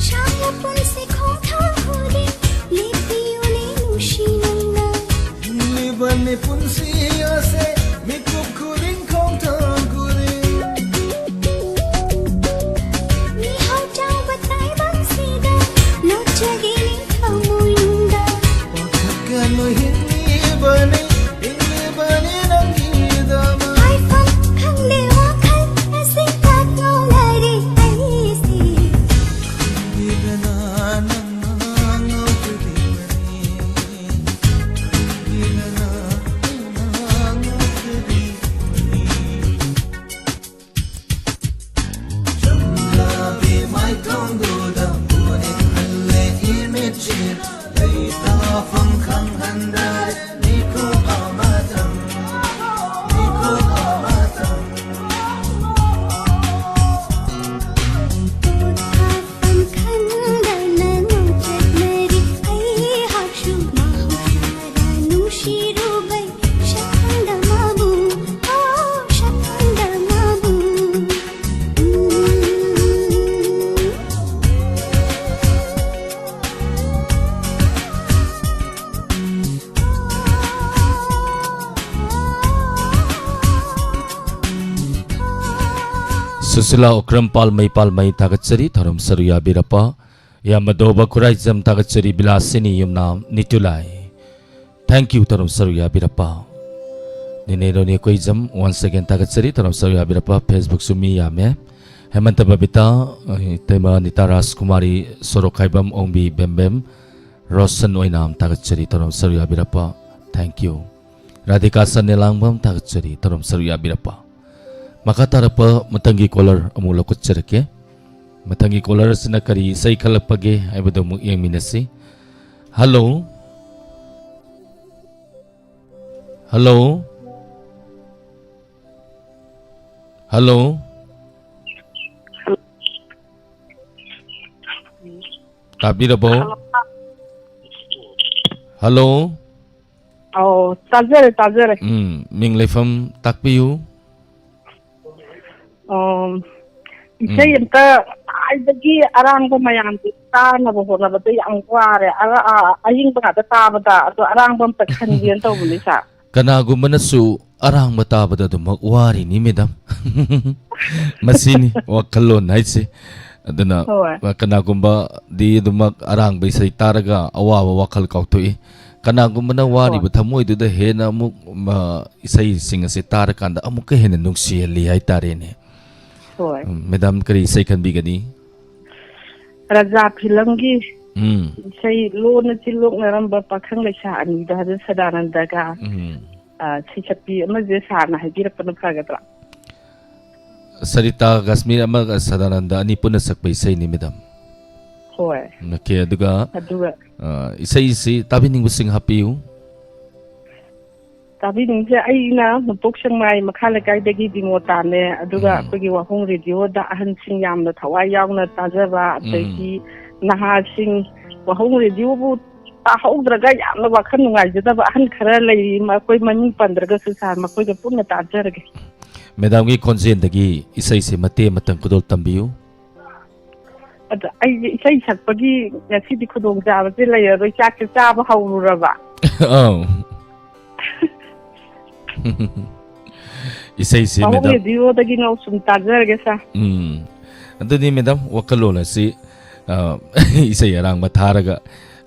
ꯁꯥꯡꯂꯕ ꯄꯨꯟꯁꯤ ꯈꯣꯡꯊꯥꯡ ꯈꯨꯗꯤꯡ ꯂꯦꯞꯄꯤꯌꯨꯅꯦ ꯅꯨꯡꯁꯤ ꯅꯪꯅ꯫ ꯍꯤꯡꯂꯤꯕꯅꯤ ꯄꯨꯟꯁꯤ ꯑꯁꯦ ꯃꯤꯀꯨꯞ ꯈꯨꯗꯤꯡ ꯈꯣꯡꯊꯥꯡ ꯈꯨꯗꯤꯡ꯫ ꯃꯤꯍꯧ ꯆꯥꯎꯕ ꯇꯥꯏꯕꯪꯁꯤꯗ ꯂꯣꯠꯆꯒꯦꯅꯦ ꯊꯃꯣꯏꯅꯨꯡꯗ꯫ ꯄꯥꯈꯠꯀꯅꯨ ꯍꯤꯡꯂꯤꯕꯅꯤ, ꯍꯤꯡꯂꯤꯕꯅꯤ ꯅꯪꯒꯤꯗꯃꯛ꯫ ꯍꯥꯏꯐꯝ ꯈꯪꯗꯦ ꯋꯥꯈꯜ ꯑꯁꯤ ꯉꯥꯎꯅꯔꯤ ꯑꯩꯁꯤ꯫ ꯈꯪꯕꯤꯗꯅ ꯅꯪꯅ ꯉꯥꯎꯖꯔꯤꯕꯅꯤ꯫ ꯈꯪꯕꯤꯗꯅ ꯅꯪꯅ ꯁꯨꯁꯤꯂꯥ ꯑꯣꯀ꯭ꯔꯝ ꯄꯥꯜꯃꯩ, ꯄꯥꯜꯃꯩ ꯊꯥꯒꯠꯆꯔꯤ, ꯊꯧꯔꯝ ꯁꯔꯨꯛ ꯌꯥꯕꯤꯔꯛꯄ꯫ ꯌꯥꯝꯕꯗꯣꯕ ꯈꯨꯔꯥꯏꯖꯝ ꯊꯥꯒꯠꯆꯔꯤ, ꯕꯤꯂꯥꯁꯤꯅꯤ ꯌꯨꯝꯅꯥꯝ ꯅꯤꯇꯨꯂꯥꯏ꯫ Thank you, ꯊꯧꯔꯝ ꯁꯔꯨꯛ ꯌꯥꯕꯤꯔꯛꯄ꯫ ꯅꯤꯅꯦ ꯔꯣꯅꯤ ꯀꯨꯏꯖꯝ, once again ꯊꯥꯒꯠꯆꯔꯤ, ꯊꯧꯔꯝ ꯁꯔꯨꯛ ꯌꯥꯕꯤꯔꯛꯄ꯫ Facebook ꯁꯨ ꯃꯤ ꯌꯥꯝꯃꯦ꯫ ꯍꯦꯃꯟꯇ ꯕꯕꯤꯇꯥ, ꯏꯇꯩꯃ ꯅꯤꯇꯥ ꯔꯥꯖꯀꯨꯃꯥꯔꯤ, ꯁꯣꯔꯣꯛꯈꯥꯏꯕꯝ ꯑꯣꯡꯕꯤ ꯕꯦꯝꯕꯦꯝ, ꯔꯣꯁꯟ ꯑꯣꯏꯅꯥꯝ ꯊꯥꯒꯠꯆꯔꯤ, ꯊꯧꯔꯝ ꯁꯔꯨꯛ ꯌꯥꯕꯤꯔꯛꯄ꯫ Thank you꯫ ꯔꯥꯙꯤꯀꯥ ꯁꯟꯅꯦꯂꯥꯡꯕꯝ ꯊꯥꯒꯠꯆꯔꯤ, ꯊꯧꯔꯝ ꯁꯔꯨꯛ ꯌꯥꯕꯤꯔꯛꯄ꯫ ꯃꯈꯥ ꯇꯥꯔꯛꯄ ꯃꯊꯪꯒꯤ caller ꯑꯃꯨꯛ ꯂꯧꯈꯠꯆꯔꯛꯀꯦ꯫ ꯃꯊꯪꯒꯤ caller ꯑꯁꯤꯅ ꯀꯔꯤ ꯏꯁꯩ ꯈꯜꯂꯛꯄꯒꯦ ꯍꯥꯏꯕꯗꯨ ꯑꯃꯨꯛ ꯌꯦꯡꯃꯤꯟꯅꯁꯤ꯫ Hello? Hello? Hello? ꯇꯥꯕꯤꯔꯕꯣ? Hello? ꯑꯧ, ꯇꯥꯖꯔꯦ, ꯇꯥꯖꯔꯦ꯫ ꯎꯝ, ꯃꯤꯡ ꯂꯩꯐꯝ ꯇꯥꯛꯄꯤꯌꯨ꯫ ꯑꯣ, ꯏꯁꯩ ꯎꯝ꯫ ꯑꯝꯇ ꯈ꯭ꯋꯥꯏꯗꯒꯤ ꯑꯔꯥꯡꯕ ꯃꯌꯥꯝꯁꯦ ꯇꯥꯅꯕ ꯍꯣꯠꯅꯕꯗ ꯌꯥꯝ ꯋꯥꯔꯦ꯫ ꯑꯔ-, ꯑ, ꯑꯏꯪꯕ ꯉꯥꯛꯇ ꯇꯥꯕꯗ, ꯑꯗꯣ ꯑꯔꯥꯡꯕ ꯑꯝꯇ ꯈꯟꯒꯦꯅ ꯇꯧꯕꯅꯤ, ꯁꯥꯔ꯫ ꯀꯅꯥꯒꯨꯝꯕꯅꯁꯨ ꯑꯔꯥꯡꯕ ꯇꯥꯕꯗ ꯑꯗꯨꯃꯛ ꯋꯥꯔꯤꯅꯤ, ꯃꯦꯗꯥꯝ꯫ ꯃꯁꯤꯅꯤ ꯋꯥꯈꯜꯂꯣꯟ ꯍꯥꯏꯁꯦ꯫ ꯑꯗꯨꯅ ꯍꯣꯏ꯫ ꯀꯅꯥꯒꯨꯝꯕꯗꯤ ꯑꯗꯨꯃꯛ ꯑꯔꯥꯡꯕ ꯏꯁꯩ ꯇꯥꯔꯒ ꯑꯋꯥꯕ ꯋꯥꯈꯜ ꯀꯥꯎꯊꯣꯛꯏ꯫ ꯀꯅꯥꯒꯨꯝꯕꯅ ꯍꯣꯏ꯫ ꯋꯥꯔꯤꯕ ꯊꯃꯣꯏꯗꯨꯗ ꯍꯦꯟꯅ ꯑꯃꯨꯛ, ꯃ-, ꯏꯁꯩꯁꯤꯡ ꯑꯁꯤ ꯇꯥꯔꯀꯥꯟꯗ ꯑꯃꯨꯛꯀ ꯍꯦꯟꯅ ꯅꯨꯡꯁꯤꯍꯜꯂꯤ ꯍꯥꯏꯇꯥꯔꯦꯅꯦ꯫ ꯍꯣꯏ꯫ ꯎꯝ, ꯃꯦꯗꯥꯝ ꯀꯔꯤ ꯏꯁꯩ ꯈꯟꯕꯤꯒꯅꯤ? ꯔꯥꯖꯥ ꯐꯤꯂꯝꯒꯤ ꯎꯝ꯫ ꯏꯁꯩ ꯂꯣꯟꯅ ꯆꯤꯜꯂꯣꯛꯅꯔꯝꯕ ꯄꯥꯈꯪ ꯂꯩꯁꯥ ꯑꯅꯤꯗꯣ ꯍꯥꯏꯕ ꯁꯗꯥꯅꯟꯗꯒ, ꯎꯝ꯫ ꯑ, ꯁꯩꯁꯛꯄꯤ ꯑꯃꯁꯦ ꯁꯥꯔꯅ ꯍꯥꯏꯕꯤꯔꯛꯄꯅ ꯐꯒꯗ꯭ꯔꯥ? ꯁꯔꯤꯇꯥ ꯀꯥꯁꯃꯤꯔ ꯑꯃꯒ ꯁꯗꯥꯅꯟꯗ ꯑꯅꯤ ꯄꯨꯟꯅ ꯁꯛꯄ ꯏꯁꯩꯅꯤ, ꯃꯦꯗꯥꯝ꯫ ꯍꯣꯏ꯫ ꯑꯣꯀꯦ, ꯑꯗꯨꯒ, ꯑꯗꯨꯒ ꯑ, ꯏꯁꯩꯁꯤ ꯇꯥꯕꯤꯅꯤꯡꯕꯁꯤꯡ ꯍꯥꯞꯄꯤꯌꯨ꯫ ꯇꯥꯕꯤꯅꯤꯡꯁꯦ ꯑꯩꯅ ꯅꯣꯡꯄꯣꯛ ꯁꯦꯛꯃꯥꯏ ꯃꯈꯥ ꯂꯩꯀꯥꯏꯗꯒꯤ ꯕꯤꯃꯣꯇꯥꯅꯦ, ꯑꯗꯨꯒ ꯎꯝ꯫ ꯑꯩꯈꯣꯏꯒꯤ ꯋꯥꯍꯣꯡ ꯔꯦꯗꯤꯑꯣꯗ ꯑꯍꯟꯁꯤꯡ ꯌꯥꯝꯅ ꯊꯋꯥꯏ ꯌꯥꯎꯅ ꯇꯥꯖꯕ, ꯎꯝ꯫ ꯑꯗꯒꯤ ꯅꯍꯥꯁꯤꯡ ꯋꯥꯍꯣꯡ ꯔꯦꯗꯤꯑꯣꯕꯨ ꯇꯥꯍꯧꯗ꯭ꯔꯒ ꯌꯥꯝꯅ ꯋꯥꯈꯜ ꯅꯨꯡꯉꯥꯏꯖꯗꯕ ꯑꯍꯟ ꯈꯔ ꯂꯩꯔꯤ, ꯃꯈꯣꯏ ꯃꯃꯤꯡ ꯄꯟꯗ꯭ꯔꯒꯁꯨ ꯁꯥꯔ, ꯃꯈꯣꯏꯒ ꯄꯨꯟꯅ ꯇꯥꯖꯔꯒꯦ꯫ ꯃꯦꯗꯥꯝꯒꯤ ꯈꯣꯟꯖꯦꯜꯗꯒꯤ ꯏꯁꯩꯁꯦ ꯃꯇꯦꯛ ꯑꯃꯇꯪ ꯈꯨꯗꯣꯜ ꯇꯝꯕꯤꯌꯨ꯫ ꯑꯗ ꯑꯩꯁꯦ ꯏꯁꯩ ꯁꯛꯄꯒꯤ ꯉꯁꯤꯗꯤ ꯈꯨꯗꯣꯡꯆꯥꯕꯁꯦ ꯂꯩꯔꯔꯣꯏ, ꯆꯥꯛꯁꯦ ꯆꯥꯕ ꯍꯧꯔꯨꯔꯕ꯫ ꯑꯧ꯫ ꯏꯁꯩꯁꯤ, ꯄꯥꯕꯨꯡ ꯃꯦꯗꯥꯝ꯫ ꯔꯦꯗꯤꯑꯣꯗꯒꯤ ꯅꯣꯡ ꯁꯨꯝ ꯇꯥꯖꯔꯒꯦ, ꯁꯥꯔ꯫ ꯎꯝ꯫ ꯑꯗꯨꯅꯤ, ꯃꯦꯗꯥꯝ, ꯋꯥꯈꯜꯂꯣꯟ ꯑꯁꯤ, ꯑ, ꯏꯁꯩ ꯑꯔꯥꯡꯕ ꯊꯥꯔꯒ,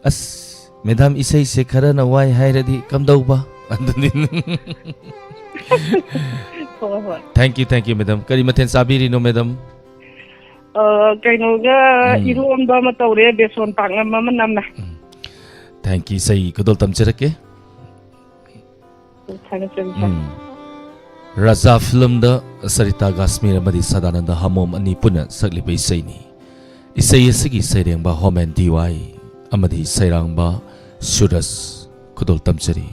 "ꯑꯁ, ꯃꯦꯗꯥꯝ, ꯏꯁꯩꯁꯦ ꯈꯔꯅ ꯋꯥꯏ ꯍꯥꯏꯔꯗꯤ ꯀꯝꯗꯧꯕ?" ꯑꯗꯨꯅꯤ꯫ ꯍꯣꯏ, ꯍꯣꯏ꯫ Thank you, thank you, madam. ꯀꯔꯤ ꯃꯊꯦꯜ ꯆꯥꯕꯤꯔꯤꯅꯣ, ꯃꯦꯗꯥꯝ? ꯑ, ꯀꯩꯅꯣꯒ ꯎꯝ꯫ ꯏꯔꯣꯝꯕ ꯑꯃ ꯇꯧꯔꯦ, ꯕꯦꯁꯣꯟ ꯄꯥꯛꯅꯝ ꯑꯃ ꯅꯝꯃꯦ꯫ ꯎꯝ꯫ Thank you, ꯏꯁꯩ ꯈꯨꯗꯣꯜ ꯇꯝꯖꯔꯛꯀꯦ꯫ ꯊꯥꯒꯠꯆꯔꯤ, ꯁꯥꯔ꯫ ꯎꯝ꯫ ꯔꯥꯖꯥ ꯐꯤꯂꯝꯗ ꯁꯔꯤꯇꯥ ꯀꯥꯁꯃꯤꯔ ꯑꯃꯗꯤ ꯁꯗꯥꯅꯟꯗ ꯍꯥꯃꯣꯝ ꯑꯅꯤ ꯄꯨꯟꯅ ꯁꯛꯂꯤꯕ ꯏꯁꯩꯅꯤ꯫ ꯏꯁꯩ ꯑꯁꯤꯒꯤ ꯁꯩꯔꯦꯡꯕ ꯍꯣꯃꯦꯟ ꯗꯤ ꯋꯥꯏ ꯑꯃꯗꯤ ꯁꯩꯔꯥꯡꯕ ꯁꯨꯔꯖ꯫ ꯈꯨꯗꯣꯜ ꯇꯝꯖꯔꯤ꯫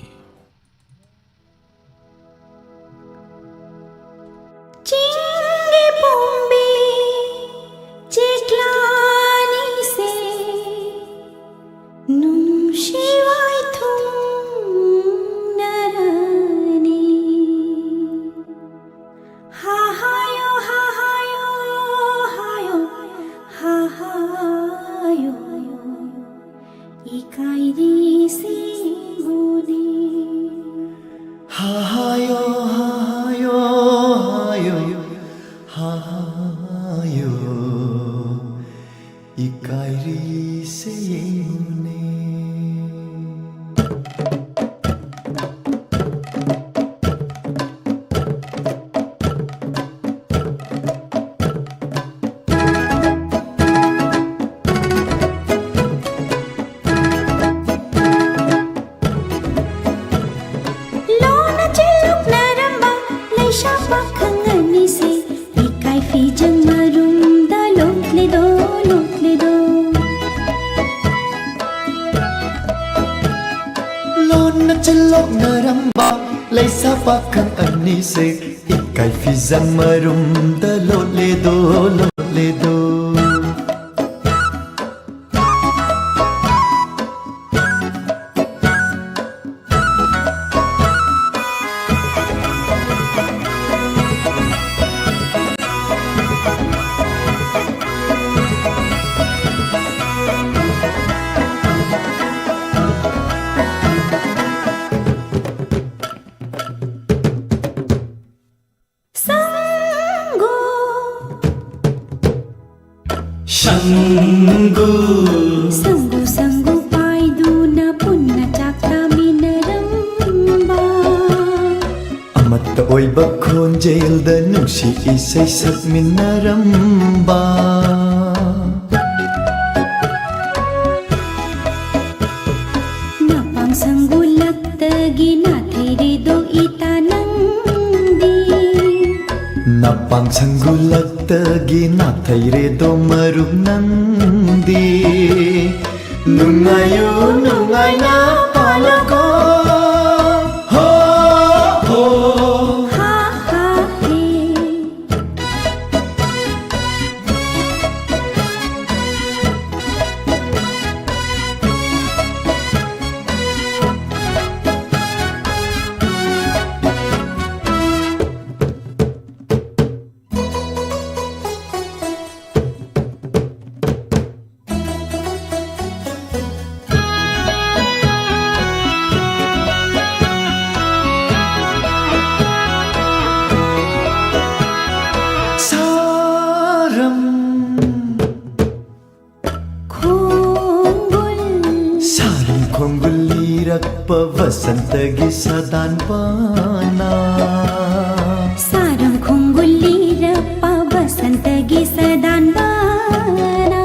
ꯆꯤꯡꯒꯤ ꯄꯣꯝꯕꯤ ꯆꯦꯛꯂꯥꯅꯤꯁꯦ ꯅꯨꯡꯁꯤ ꯋꯥꯏꯊꯨꯡꯅꯔꯅꯤ꯫ ꯍꯥꯍꯥꯌꯣ, ꯍꯥꯍꯥꯌꯣ, ꯍꯥꯌꯣ, ꯍꯥꯍꯥꯌꯣ꯫ ꯏꯀꯥꯏꯔꯤꯁꯤꯕꯨꯅꯤ꯫ ꯍꯥꯍꯥꯌꯣ, ꯍꯥꯍꯥꯌꯣ, ꯍꯥꯌꯣ, ꯍꯥꯍꯥꯌꯣ꯫ ꯏꯀꯥꯏꯔꯤꯁꯦ ꯌꯦꯡꯉꯨꯅꯦ꯫ ꯂꯣꯟꯅ ꯆꯤꯜꯂꯨꯛꯅꯔꯝꯕ ꯂꯩꯁꯥ ꯄꯥꯈꯪ ꯑꯅꯤꯁꯦ ꯏꯀꯥꯏ ꯐꯤꯖꯪ ꯃꯔꯨꯝꯗ ꯂꯣꯠꯂꯦꯗꯣ, ꯂꯣꯠꯂꯦꯗꯣ꯫ ꯂꯣꯟꯅ ꯆꯤꯜꯂꯣꯛꯅꯔꯝꯕ ꯂꯩꯁꯥ ꯄꯥꯈꯪ ꯑꯅꯤꯁꯦ ꯏꯀꯥꯏ ꯐꯤꯖꯪ ꯃꯔꯨꯝꯗ ꯂꯣꯠꯂꯦꯗꯣ, ꯂꯣꯠꯂꯦꯗꯣ꯫ ꯑꯣꯏꯕ ꯈꯣꯟꯖꯦꯜꯗ ꯅꯨꯡꯁꯤ ꯏꯁꯩ ꯁꯛꯃꯤꯟꯅꯔꯝꯕ꯫ ꯅꯄꯥꯡ ꯁꯪꯒꯨꯂꯛꯇꯒꯤ ꯅꯥꯊꯩꯔꯦꯗꯣ ꯏꯇꯥ ꯅꯪꯗꯤ꯫ ꯅꯄꯥꯡ ꯁꯪꯒꯨꯂꯛꯇꯒꯤ ꯅꯥꯊꯩꯔꯦꯗꯣ ꯃꯔꯨꯞ ꯅꯪꯗꯤ꯫ ꯅꯨꯡꯉꯥꯏꯌꯨ ꯅꯨꯡꯉꯥꯏꯅ ꯄꯥꯜꯂꯣꯀꯣ꯫ ꯍꯣ ꯍꯣ꯫ ꯍꯥ ꯍꯥ ꯍꯦ꯫ ꯁꯥꯔꯝ ꯈꯣꯡꯒꯨꯜ꯫ ꯁꯥꯔꯝ ꯈꯣꯡꯒꯨꯜ ꯂꯤꯔꯛꯄ ꯕꯁꯟꯇꯒꯤ ꯁꯥꯗꯥꯟꯕꯅ꯫ ꯁꯥꯔꯝ ꯈꯣꯡꯒꯨꯜ ꯂꯤꯔꯛꯄ ꯕꯁꯟꯇꯒꯤ ꯁꯥꯗꯥꯟꯕꯅ꯫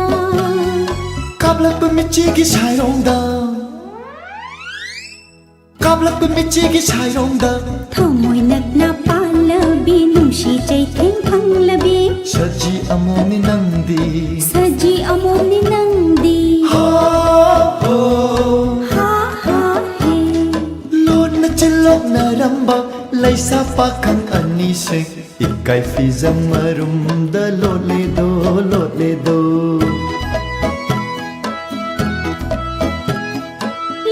ꯀꯥꯞꯂꯛꯄ ꯃꯤꯠꯆꯤꯒꯤ ꯁꯥꯏꯔꯣꯡꯗ꯫ ꯀꯥꯞꯂꯛꯄ ꯃꯤꯠꯆꯤꯒꯤ ꯁꯥꯏꯔꯣꯡꯗ꯫ ꯊꯃꯣꯏ ꯅꯛꯅ ꯄꯥꯜꯂꯕꯤ ꯅꯨꯡꯁꯤ ꯆꯩꯊꯦꯡ ꯐꯪꯂꯕꯤ꯫ ꯁꯖꯤ ꯑꯃꯣꯝꯅꯤ ꯅꯪꯗꯤ꯫ ꯁꯖꯤ ꯑꯃꯣꯝꯅꯤ ꯅꯪꯗꯤ꯫ ꯍꯣ ꯍꯣ꯫ ꯍꯥ ꯍꯥ ꯍꯦ꯫ ꯂꯣꯟꯅ ꯆꯤꯜꯂꯣꯛꯅꯔꯝꯕ ꯂꯩꯁꯥ ꯄꯥꯈꯪ ꯑꯅꯤꯁꯦ꯫ ꯏꯀꯥꯏ ꯐꯤꯖꯝ ꯃꯔꯨꯝꯗ ꯂꯣꯠꯂꯦꯗꯣ, ꯂꯣꯠꯂꯦꯗꯣ꯫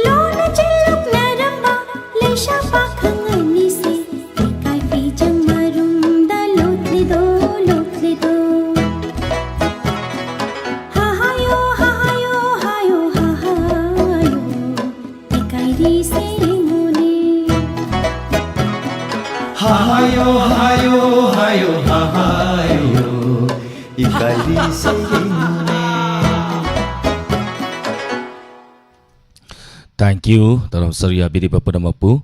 ꯂꯣꯟꯅ ꯆꯤꯜꯂꯛꯅꯔꯝꯕ ꯂꯩꯁꯥ ꯄꯥꯈꯪ ꯑꯅꯤꯁꯦ꯫ ꯏꯀꯥꯏ ꯐꯤꯖꯝ ꯃꯔꯨꯝꯗ ꯂꯣꯠꯂꯦꯗꯣ, ꯂꯣꯠꯂꯦꯗꯣ꯫ ꯍꯥ ꯍꯥꯌꯣ, ꯍꯥ ꯍꯥꯌꯣ, ꯍꯥꯌꯣ, ꯍꯥ ꯍꯥꯌꯣ꯫ ꯏꯀꯥꯏꯔꯤꯁꯦ ꯌꯦꯡꯉꯨꯅꯦ꯫ ꯍꯥ ꯍꯥꯌꯣ, ꯍꯥ ꯍꯥꯌꯣ, ꯍꯥ ꯍꯥꯌꯣ, ꯍꯥ ꯍꯥꯌꯣ꯫ ꯏꯀꯥꯏꯔꯤꯁꯦ ꯌꯦꯡꯉꯨꯅꯦ꯫ Thank you, ꯇꯔꯥꯝ ꯁꯔꯨꯛ ꯌꯥꯕꯤꯔꯤꯕ ꯄꯨꯝꯅꯃꯛꯄꯨ꯫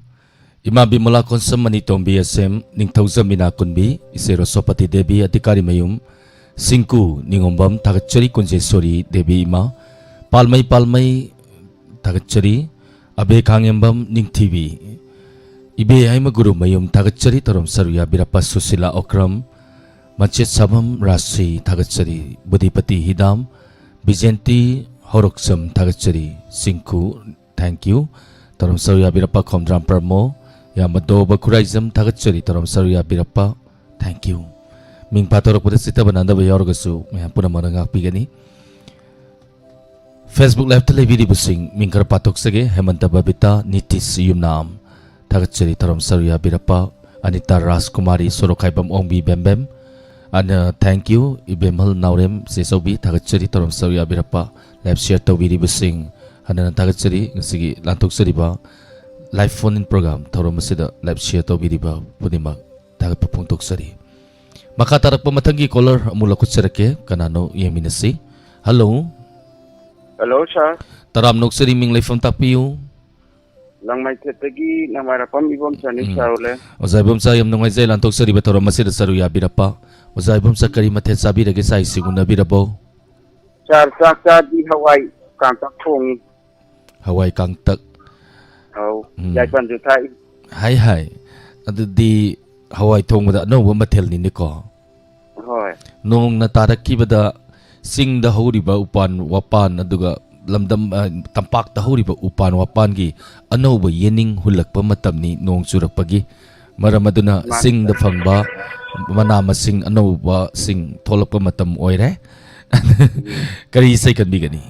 ꯏꯃꯥ ꯕꯤꯃꯂꯥ ꯀꯣꯟꯁꯝ ꯃꯅꯤꯇꯣꯝꯕꯤ ꯑꯁꯦꯝ, ꯅꯤꯡꯊꯧꯖꯝ ꯃꯤꯅꯥ ꯀꯨꯟꯕꯤ, ꯏꯆꯦ ꯔꯣꯁꯣꯄꯇꯤ ꯗꯦꯕꯤ ꯑꯙꯤꯀꯥꯔꯤ ꯃꯌꯨꯝ, ꯁꯤꯡꯀꯨ ꯅꯤꯉꯣꯝꯕꯝ ꯊꯥꯒꯠꯆꯔꯤ, ꯀꯨꯟꯖꯦꯁꯣꯔꯤ ꯗꯦꯕꯤ ꯏꯃꯥ, ꯄꯥꯜꯃꯩ ꯄꯥꯜꯃꯩ ꯊꯥꯒꯠꯆꯔꯤ, ꯑꯕꯦ ꯈꯥꯉꯦꯝꯕꯝ ꯅꯤꯡꯊꯤꯕꯤ, ꯏꯕꯦ ꯍꯩꯃꯒꯨꯔꯨ ꯃꯌꯨꯝ ꯊꯥꯒꯠꯆꯔꯤ, ꯇꯧꯔꯝ ꯁꯔꯨ ꯌꯥꯕꯤꯔꯛꯄ ꯁꯨꯁꯤꯂꯥ ꯑꯣꯀ꯭ꯔꯝ, ꯃꯆꯦꯠ ꯁꯥꯕꯝ ꯔꯥꯁꯤ ꯊꯥꯒꯠꯆꯔꯤ, ꯕꯨꯙꯤꯄꯇꯤ ꯍꯤꯗꯥꯝ, ꯕꯤꯖꯦꯟꯇꯤ ꯍꯧꯔꯛꯆꯝ ꯊꯥꯒꯠꯆꯔꯤ, ꯁꯤꯡꯀꯨ thank you꯫ ꯇꯧꯔꯝ ꯁꯔꯨ ꯌꯥꯕꯤꯔꯛꯄ ꯈꯣꯝꯗ꯭ꯔꯥꯝ ꯄ꯭ꯔꯃꯣ, ꯌꯥꯝꯕ ꯗꯣꯕ ꯈꯨꯔꯥꯏꯖꯝ ꯊꯥꯒꯠꯆꯔꯤ, ꯇꯧꯔꯝ ꯁꯔꯨ ꯌꯥꯕꯤꯔꯛꯄ thank you꯫ ꯃꯤꯡ ꯄꯥꯊꯣꯔꯛꯄꯗ ꯆꯤꯠꯇꯕ ꯅꯥꯟꯗꯕ ꯌꯥꯎꯔꯒꯁꯨ ꯃꯌꯥꯝ ꯄꯨꯝꯅꯃꯛꯅ ꯉꯥꯛꯄꯤꯒꯅꯤ꯫ Facebook Live ꯇ ꯂꯩꯕꯤꯔꯤꯕꯁꯤꯡ ꯃꯤꯡ ꯈꯔ ꯄꯥꯊꯣꯛꯆꯒꯦ꯫ ꯍꯦꯃꯟꯇ ꯕꯕꯤꯇꯥ, ꯅꯤꯇꯤꯁ ꯌꯨꯝꯅꯥꯝ ꯊꯥꯒꯠꯆꯔꯤ, ꯊꯧꯔꯝ ꯁꯔꯨ ꯌꯥꯕꯤꯔꯛꯄ꯫ ꯑꯅꯤꯇꯥ ꯔꯥꯖꯀꯨꯃꯥꯔꯤ, ꯁꯣꯔꯣꯛꯈꯥꯏꯕꯝ ꯑꯣꯡꯕꯤ ꯕꯦꯝꯕꯦꯝ, ꯑꯅ thank you꯫ ꯏꯕꯦꯝꯍꯜ ꯅꯥꯎꯔꯦꯝ ꯆꯦꯆꯧꯕꯤ ꯊꯥꯒꯠꯆꯔꯤ, ꯊꯧꯔꯝ ꯁꯔꯨ ꯌꯥꯕꯤꯔꯛꯄ꯫ Live share ꯇꯧꯕꯤꯔꯤꯕꯁꯤꯡ ꯍꯟꯅ ꯍꯟꯅ ꯊꯥꯒꯠꯆꯔꯤ꯫ ꯉꯁꯤꯒꯤ ꯂꯥꯟꯊꯣꯛꯆꯔꯤꯕ live phone in program ꯊꯧꯔꯝ ꯑꯁꯤꯗ live share ꯇꯧꯕꯤꯔꯤꯕ ꯈꯨꯗꯤꯡꯃꯛ ꯊꯥꯒꯠꯄ ꯐꯣꯡꯗꯣꯛꯆꯔꯤ꯫ ꯃꯈꯥ ꯇꯥꯔꯛꯄ ꯃꯊꯪꯒꯤ caller ꯑꯃꯨꯛ ꯂꯧꯈꯠꯆꯔꯛꯀꯦ꯫ ꯀꯅꯥꯅꯣ ꯌꯦꯡꯃꯤꯟꯅꯁꯤ꯫ Hello꯫ Hello, sir꯫ ꯇꯔꯥꯝꯅ ꯑꯣꯛꯆꯔꯤ, ꯃꯤꯡ ꯂꯩꯐꯝ ꯇꯥꯛꯄꯤꯌꯨ꯫ ꯂꯪꯃꯩꯊꯦꯠꯇꯒꯤ ꯅꯃꯥꯏꯔꯥꯄꯝ ꯏꯕꯣꯝꯆꯥꯅꯤ, ꯎꯝ꯫ Sir ꯂꯦ꯫ ꯑꯣꯖꯥ ꯏꯕꯣꯝꯆꯥ, ꯌꯥꯝ ꯅꯨꯡꯉꯥꯏꯖꯩ ꯂꯥꯟꯊꯣꯛꯆꯔꯤꯕ ꯊꯧꯔꯝ ꯑꯁꯤꯗ ꯁꯔꯨꯛ ꯌꯥꯕꯤꯔꯛꯄ꯫ ꯑꯣꯖꯥ ꯏꯕꯣꯝꯆꯥ, ꯀꯔꯤ ꯃꯊꯦꯜ ꯆꯥꯕꯤꯔꯒꯦ? ꯆꯥꯛ ꯏꯁꯤꯡ ꯎꯅꯕꯤꯔꯕꯣ? Sir, ꯆꯥꯛ ꯆꯥꯗꯤ, ꯍꯋꯥꯏ ꯀꯥꯡꯇꯛ ꯊꯣꯡꯉꯤ꯫ ꯍꯋꯥꯏ ꯀꯥꯡꯇꯛ꯫ ꯑꯧ, ꯎꯝ꯫ ꯌꯥꯏꯄꯟꯁꯨ ꯊꯥꯛꯏ꯫ ꯍꯥꯏ ꯍꯥꯏ꯫ ꯑꯗꯨꯗꯤ ꯍꯋꯥꯏ ꯊꯣꯡꯕꯗ ꯑꯅꯧꯕ ꯃꯊꯦꯜꯅꯤꯅꯦꯀꯣ꯫ ꯍꯣꯏ꯫ ꯅꯣꯡꯅ ꯇꯥꯔꯛꯈꯤꯕꯗ ꯆꯤꯡꯗ ꯍꯧꯔꯤꯕ ꯎꯄꯥꯟ ꯋꯥꯄꯥꯟ, ꯑꯗꯨꯒ ꯂꯝꯗꯝ, ꯑ, ꯇꯝꯄꯥꯛꯇ ꯍꯧꯔꯤꯕ ꯎꯄꯥꯟ ꯋꯥꯄꯥꯟꯒꯤ ꯑꯅꯧꯕ ꯌꯦꯅꯤꯡ ꯍꯨꯜꯂꯛꯄ ꯃꯇꯝꯅꯤ ꯅꯣꯡ ꯆꯨꯔꯛꯄꯒꯤ꯫ ꯃꯔꯝ ꯑꯗꯨꯅ ꯃꯥꯅꯤ꯫ ꯆꯤꯡꯗ ꯐꯪꯕ ꯃꯅꯥ ꯃꯁꯤꯡ ꯑꯅꯧꯕꯁꯤꯡ ꯊꯣꯛꯂꯛꯄ ꯃꯇꯝ ꯑꯣꯏꯔꯦ꯫ ꯎꯝ꯫ ꯀꯔꯤ ꯏꯁꯩ ꯈꯟꯕꯤꯒꯅꯤ?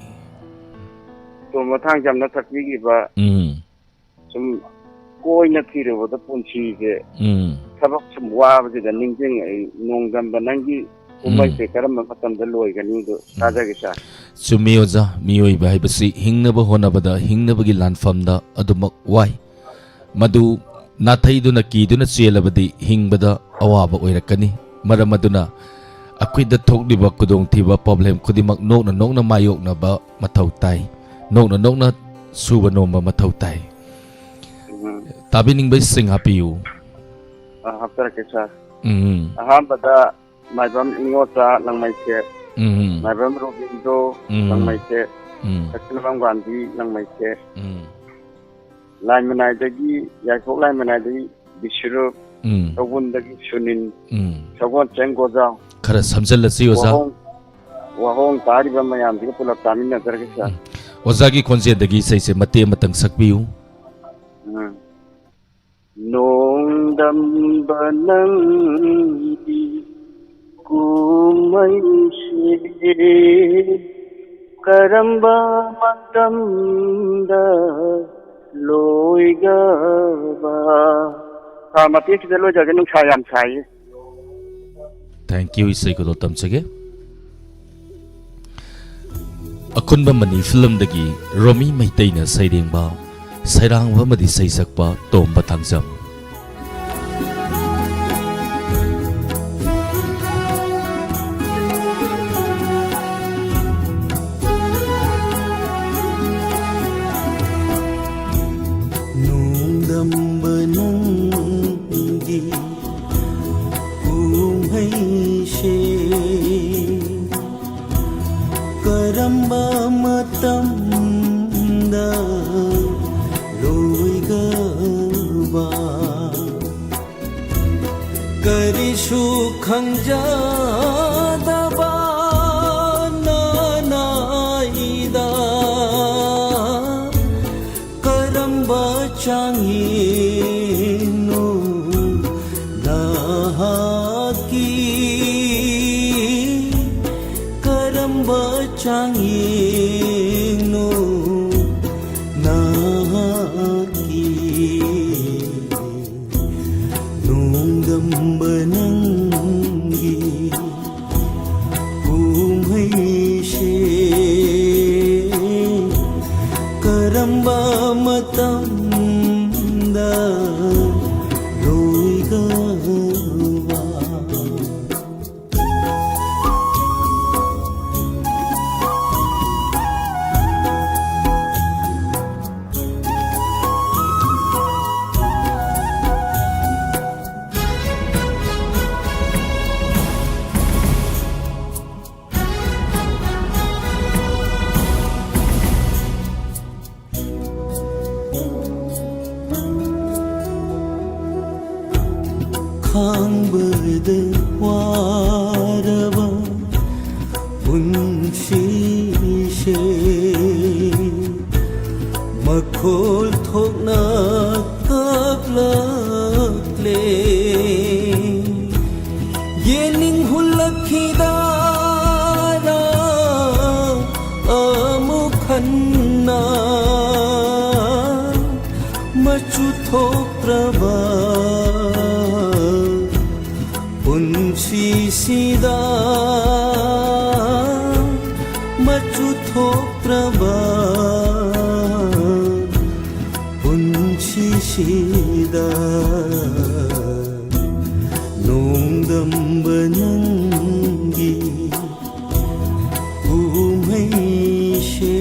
ꯇꯣꯝꯕ ꯊꯥꯡꯖꯝꯅ ꯁꯛꯄꯤꯈꯤꯕ ꯎꯝ꯫ ꯁꯨꯝ ꯀꯣꯏꯅ ꯊꯤꯔꯨꯕꯗ ꯄꯨꯟꯁꯤꯁꯦ ꯎꯝ꯫ ꯊꯕꯛ ꯁꯨꯝ ꯋꯥꯕꯁꯤꯗ ꯅꯤꯡꯁꯤꯡꯉꯛꯏ꯫ ꯅꯣꯡꯗꯝꯕ ꯅꯪꯒꯤ ꯀꯨꯝꯍꯩꯁꯦ ꯎꯝ꯫ ꯀꯔꯝꯕ ꯃꯇꯝꯗ ꯂꯣꯏꯒꯅꯤꯗꯣ ꯎꯝ꯫ ꯇꯥꯖꯒꯦ, sir꯫ ꯆꯨꯝꯃꯤ ꯑꯣꯖꯥ, ꯃꯤꯑꯣꯏꯕ ꯍꯥꯏꯕꯁꯤ ꯍꯤꯡꯅꯕ ꯍꯣꯠꯅꯕꯗ ꯍꯤꯡꯅꯕꯒꯤ ꯂꯥꯟꯐꯝꯗ ꯑꯗꯨꯃꯛ ꯋꯥꯏ꯫ ꯃꯗꯨ ꯅꯥꯊꯩꯗꯨꯅ ꯀꯤꯗꯨꯅ ꯆꯦꯜꯂꯕꯗꯤ ꯍꯤꯡꯕꯗ ꯑꯋꯥꯕ ꯑꯣꯏꯔꯛꯀꯅꯤ꯫ ꯃꯔꯝ ꯑꯗꯨꯅ ꯑꯩꯈꯣꯏꯗ ꯊꯣꯛꯂꯤꯕ ꯈꯨꯗꯣꯡꯊꯤꯕ, problem ꯈꯨꯗꯤꯡꯃꯛ ꯅꯣꯛꯅ ꯅꯣꯛꯅ ꯃꯥꯌꯣꯛꯅꯕ ꯃꯊꯧ ꯇꯥꯏ꯫ ꯅꯣꯛꯅ ꯅꯣꯛꯅ ꯁꯨꯕ ꯅꯣꯝꯕ ꯃꯊꯧ ꯇꯥꯏ꯫ ꯎꯝ꯫ ꯇꯥꯕꯤꯅꯤꯡꯕꯁꯤꯡ ꯍꯥꯞꯄꯤꯌꯨ꯫ ꯑ, ꯍꯥꯞꯆꯔꯛꯀꯦ ꯁꯥꯔ꯫ ꯎꯝ ꯑꯍꯥꯟꯕꯗ ꯃꯥꯏꯕꯝ ꯏꯉꯣꯆꯥ ꯂꯪꯃꯩꯁꯦ, ꯎꯝ ꯃꯥꯏꯕꯝ ꯔꯣꯕꯤꯟꯗꯣ ꯎꯝ ꯂꯪꯃꯩꯁꯦ, ꯎꯝ ꯀꯛꯆꯤꯡꯕꯝ ꯒꯥꯟꯙꯤ ꯂꯪꯃꯩꯁꯦ, ꯎꯝ ꯂꯥꯏꯃꯅꯥꯏꯗꯒꯤ, ꯌꯥꯏꯄꯣꯛ ꯂꯥꯏꯃꯅꯥꯏꯗꯒꯤ ꯕꯤꯁ꯭ꯋꯔꯨꯞ, ꯎꯝ ꯁꯒꯣꯜꯗꯒꯤ ꯁꯨꯅꯤꯟ, ꯎꯝ ꯁꯒꯣꯜꯁꯦꯝ ꯒꯣꯖꯥꯎ, ꯈꯔ ꯁꯝꯖꯜꯂꯁꯤ ꯑꯣꯖꯥ꯫ ꯋꯥꯍꯣꯡ ꯋꯥꯍꯣꯡ ꯇꯥꯔꯤꯕ ꯃꯌꯥꯝꯁꯤꯒ ꯄꯨꯂꯞ ꯇꯥꯃꯤꯟꯅꯖꯔꯒꯦ ꯁꯥꯔ꯫ ꯎꯝ꯫ ꯑꯣꯖꯥꯒꯤ ꯈꯣꯟꯖꯦꯜꯗꯒꯤ ꯏꯁꯩꯁꯦ ꯃꯇꯦꯛ ꯑꯃꯇꯪ ꯁꯛꯄꯤꯌꯨ꯫ ꯎꯝ꯫ ꯅꯣꯡꯗꯝꯕ ꯅꯪꯒꯤ ꯀꯨꯝꯍꯩꯁꯦ ꯀꯔꯝꯕ ꯃꯇꯝꯗ ꯂꯣꯏꯒꯕ? ꯁꯥꯔ, ꯃꯇꯦꯛꯁꯤꯗ ꯂꯣꯏꯖꯒꯦ, ꯅꯨꯡꯁꯥ ꯌꯥꯝ ꯁꯥꯏꯌꯦ꯫ Thank you, ꯏꯁꯩ ꯈꯨꯗꯣꯜ ꯇꯝꯖꯒꯦ꯫ ꯑꯈꯨꯟꯕ ꯃꯅꯤ ꯐꯤꯂꯝꯗꯒꯤ ꯔꯣꯃꯤ ꯃꯩꯇꯩꯅ ꯁꯩꯔꯦꯡꯕ, ꯁꯩꯔꯥꯡꯕ ꯑꯃꯗꯤ ꯁꯩꯁꯛꯄ ꯇꯣꯝꯕ ꯊꯥꯡꯖꯝ꯫ ꯅꯣꯡꯗꯝꯕ ꯅꯪꯒꯤ ꯀꯨꯝꯍꯩꯁꯦ ꯀꯔꯝꯕ ꯃꯇꯝꯗ ꯂꯣꯏꯒꯕ? ꯀꯔꯤꯁꯨ ꯈꯪꯖꯗꯕ ꯅꯅꯥꯏꯗ ꯀꯔꯝꯕ ꯆꯥꯡꯌꯦꯡꯅꯣ ꯅꯍꯥꯛꯀꯤ? ꯀꯔꯝꯕ ꯆꯥꯡꯌꯦꯡꯅꯣ ꯅꯍꯥꯛꯀꯤ? ꯅꯣꯡꯗꯝꯕ ꯅꯪꯒꯤ ꯈꯥꯡꯕꯗ ꯋꯥꯔꯕ ꯄꯨꯟꯁꯤꯁꯦ ꯃꯈꯣꯜ ꯊꯣꯛꯅ ꯀꯞꯂꯛꯂꯦ꯫ ꯌꯦꯡꯅꯤꯡ ꯍꯨꯜꯂꯛꯈꯤꯗꯥꯔꯥ ꯑꯃꯨꯛ ꯍꯟꯅ ꯃꯆꯨ ꯊꯣꯛꯇ꯭ꯔꯕ ꯄꯨꯟꯁꯤꯁꯤꯗ, ꯃꯆꯨ ꯊꯣꯛꯇ꯭ꯔꯕ ꯄꯨꯟꯁꯤꯁꯤꯗ ꯅꯣꯡꯗꯝꯕ ꯅꯪꯒꯤ ꯀꯨꯝꯍꯩꯁꯦ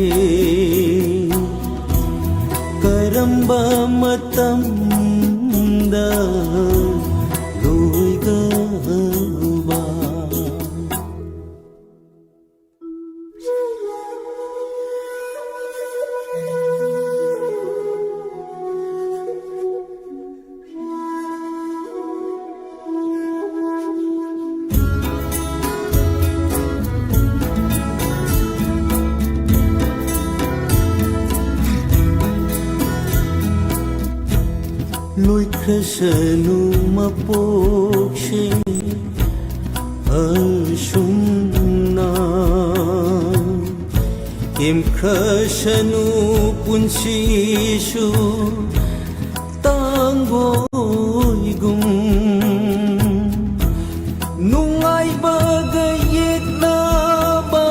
ꯀꯔꯝꯕ ꯃꯇꯝꯗ ꯂꯣꯏꯒꯗꯧꯕ? ꯂꯣꯏꯈ꯭ꯔꯁꯅꯨ ꯃꯄꯣꯛꯁꯦ ꯑꯁꯨꯝꯅ, ꯇꯦꯝꯈ꯭ꯔꯁꯅꯨ ꯄꯨꯟꯁꯤꯁꯨ ꯇꯥꯡꯒꯣꯏꯒꯨꯝ꯫ ꯅꯨꯡꯉꯥꯏꯕꯒ ꯌꯦꯠꯅꯕ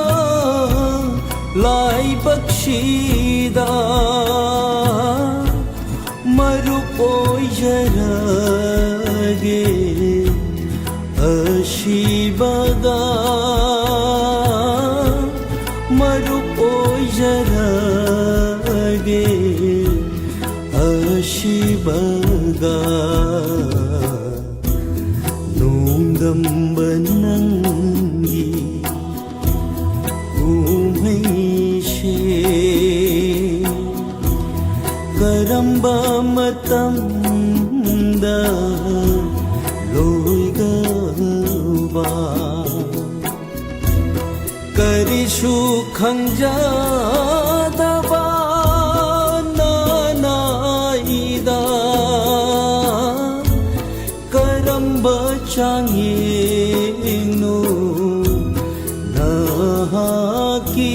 ꯂꯥꯏꯕꯛꯁꯤꯗ ꯃꯔꯨꯞ ꯑꯣꯏꯖꯔꯒꯦ꯫ ꯑꯁꯤꯕꯒ ꯃꯔꯨꯞ ꯑꯣꯏꯖꯔꯒꯦ꯫ ꯑꯁꯤꯕꯒ ꯅꯣꯡꯗꯝꯕ ꯅꯪꯒꯤ ꯀꯨꯝꯍꯩꯁꯦ ꯀꯔꯝꯕ ꯃꯇꯝꯗ ꯈꯪꯖꯗꯕ ꯅꯅꯥꯏꯗ ꯀꯔꯝꯕ ꯆꯥꯡꯌꯦꯡꯅꯣ ꯅꯍꯥꯛꯀꯤ?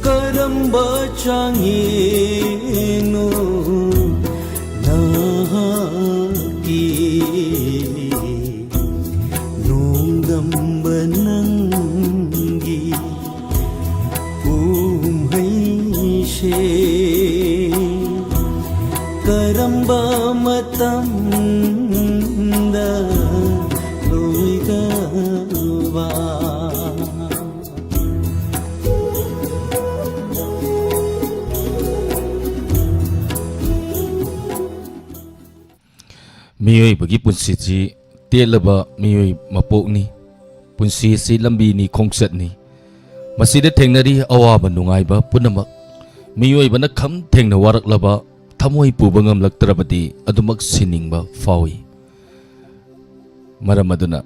ꯀꯔꯝꯕ ꯆꯥꯡꯌꯦꯡꯅꯣ ꯅꯍꯥꯛꯀꯤ? ꯅꯣꯡꯗꯝꯕ ꯅꯪꯒꯤ ꯀꯨꯝꯍꯩꯁꯦ ꯀꯔꯝꯕ ꯃꯇꯝꯗ ꯂꯣꯏꯒꯗꯕ? ꯃꯤꯑꯣꯏꯕꯒꯤ ꯄꯨꯟꯁꯤꯁꯤ ꯇꯦꯜꯂꯕ ꯃꯤꯑꯣꯏ ꯃꯄꯣꯛꯅꯤ꯫ ꯄꯨꯟꯁꯤ ꯑꯁꯤ ꯂꯝꯕꯤꯅꯤ, ꯈꯣꯡꯆꯠꯅꯤ꯫ ꯃꯁꯤꯗ ꯊꯦꯡꯅꯔꯤ ꯑꯋꯥꯕ ꯅꯨꯡꯉꯥꯏꯕ ꯄꯨꯝꯅꯃꯛ꯫ ꯃꯤꯑꯣꯏꯕꯅ ꯈꯝ ꯊꯦꯡꯅ ꯋꯥꯔꯛꯂꯕ ꯊꯃꯣꯏ ꯄꯨꯕ ꯉꯝꯂꯛꯇ꯭ꯔꯕꯗꯤ ꯑꯗꯨꯃꯛ ꯁꯤꯅꯤꯡꯕ ꯐꯥꯎꯏ꯫ ꯃꯔꯝ ꯑꯗꯨꯅ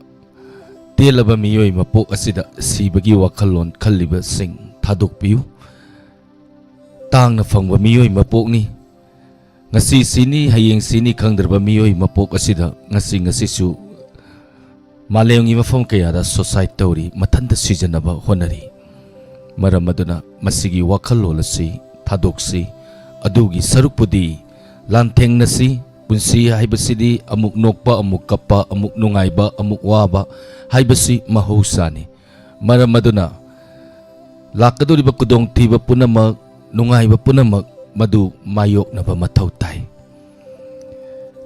ꯇꯦꯜꯂꯕ ꯃꯤꯑꯣꯏ ꯃꯄꯣꯛ ꯑꯁꯤꯗ ꯁꯤꯕꯒꯤ ꯋꯥꯈꯜꯂꯣꯟ ꯈꯜꯂꯤꯕꯁꯤꯡ ꯊꯥꯗꯣꯛꯄꯤꯌꯨ꯫ ꯇꯥꯡꯅ ꯐꯪꯕ ꯃꯤꯑꯣꯏ ꯃꯄꯣꯛꯅꯤ꯫ ꯉꯁꯤ ꯁꯤꯅꯤ, ꯍꯌꯦꯡ ꯁꯤꯅꯤ ꯈꯪꯗ꯭ꯔꯕ ꯃꯤꯑꯣꯏ ꯃꯄꯣꯛ ꯑꯁꯤꯗ ꯉꯁꯤ, ꯉꯁꯤꯁꯨ ꯃꯥꯂꯦꯝꯒꯤ ꯃꯐꯝ ꯀꯌꯥꯗ suicide ꯇꯧꯔꯤ, ꯃꯊꯟꯇ ꯁꯤꯖꯅꯕ ꯍꯣꯠꯅꯔꯤ꯫ ꯃꯔꯝ ꯑꯗꯨꯅ ꯃꯁꯤꯒꯤ ꯋꯥꯈꯜꯂꯣꯟ ꯑꯁꯤ ꯊꯥꯗꯣꯛꯁꯤ꯫ ꯑꯗꯨꯒꯤ ꯁꯔꯨꯛꯄꯨꯗꯤ ꯂꯥꯟꯊꯦꯡꯅꯁꯤ꯫ ꯄꯨꯟꯁꯤ ꯍꯥꯏꯕꯁꯤꯗꯤ ꯑꯃꯨꯛ ꯅꯣꯛꯄ, ꯑꯃꯨꯛ ꯀꯞꯄ, ꯑꯃꯨꯛ ꯅꯨꯡꯉꯥꯏꯕ, ꯑꯃꯨꯛ ꯋꯥꯕ ꯍꯥꯏꯕꯁꯤ ꯃꯍꯧꯁꯥꯅꯤ꯫ ꯃꯔꯝ ꯑꯗꯨꯅ ꯂꯥꯛꯀꯗꯧꯔꯤꯕ ꯈꯨꯗꯣꯡꯊꯤꯕ ꯄꯨꯝꯅꯃꯛ, ꯅꯨꯡꯉꯥꯏꯕ ꯄꯨꯝꯅꯃꯛ, ꯃꯗꯨ ꯃꯥꯌꯣꯛꯅꯕ ꯃꯊꯧ ꯇꯥꯏ꯫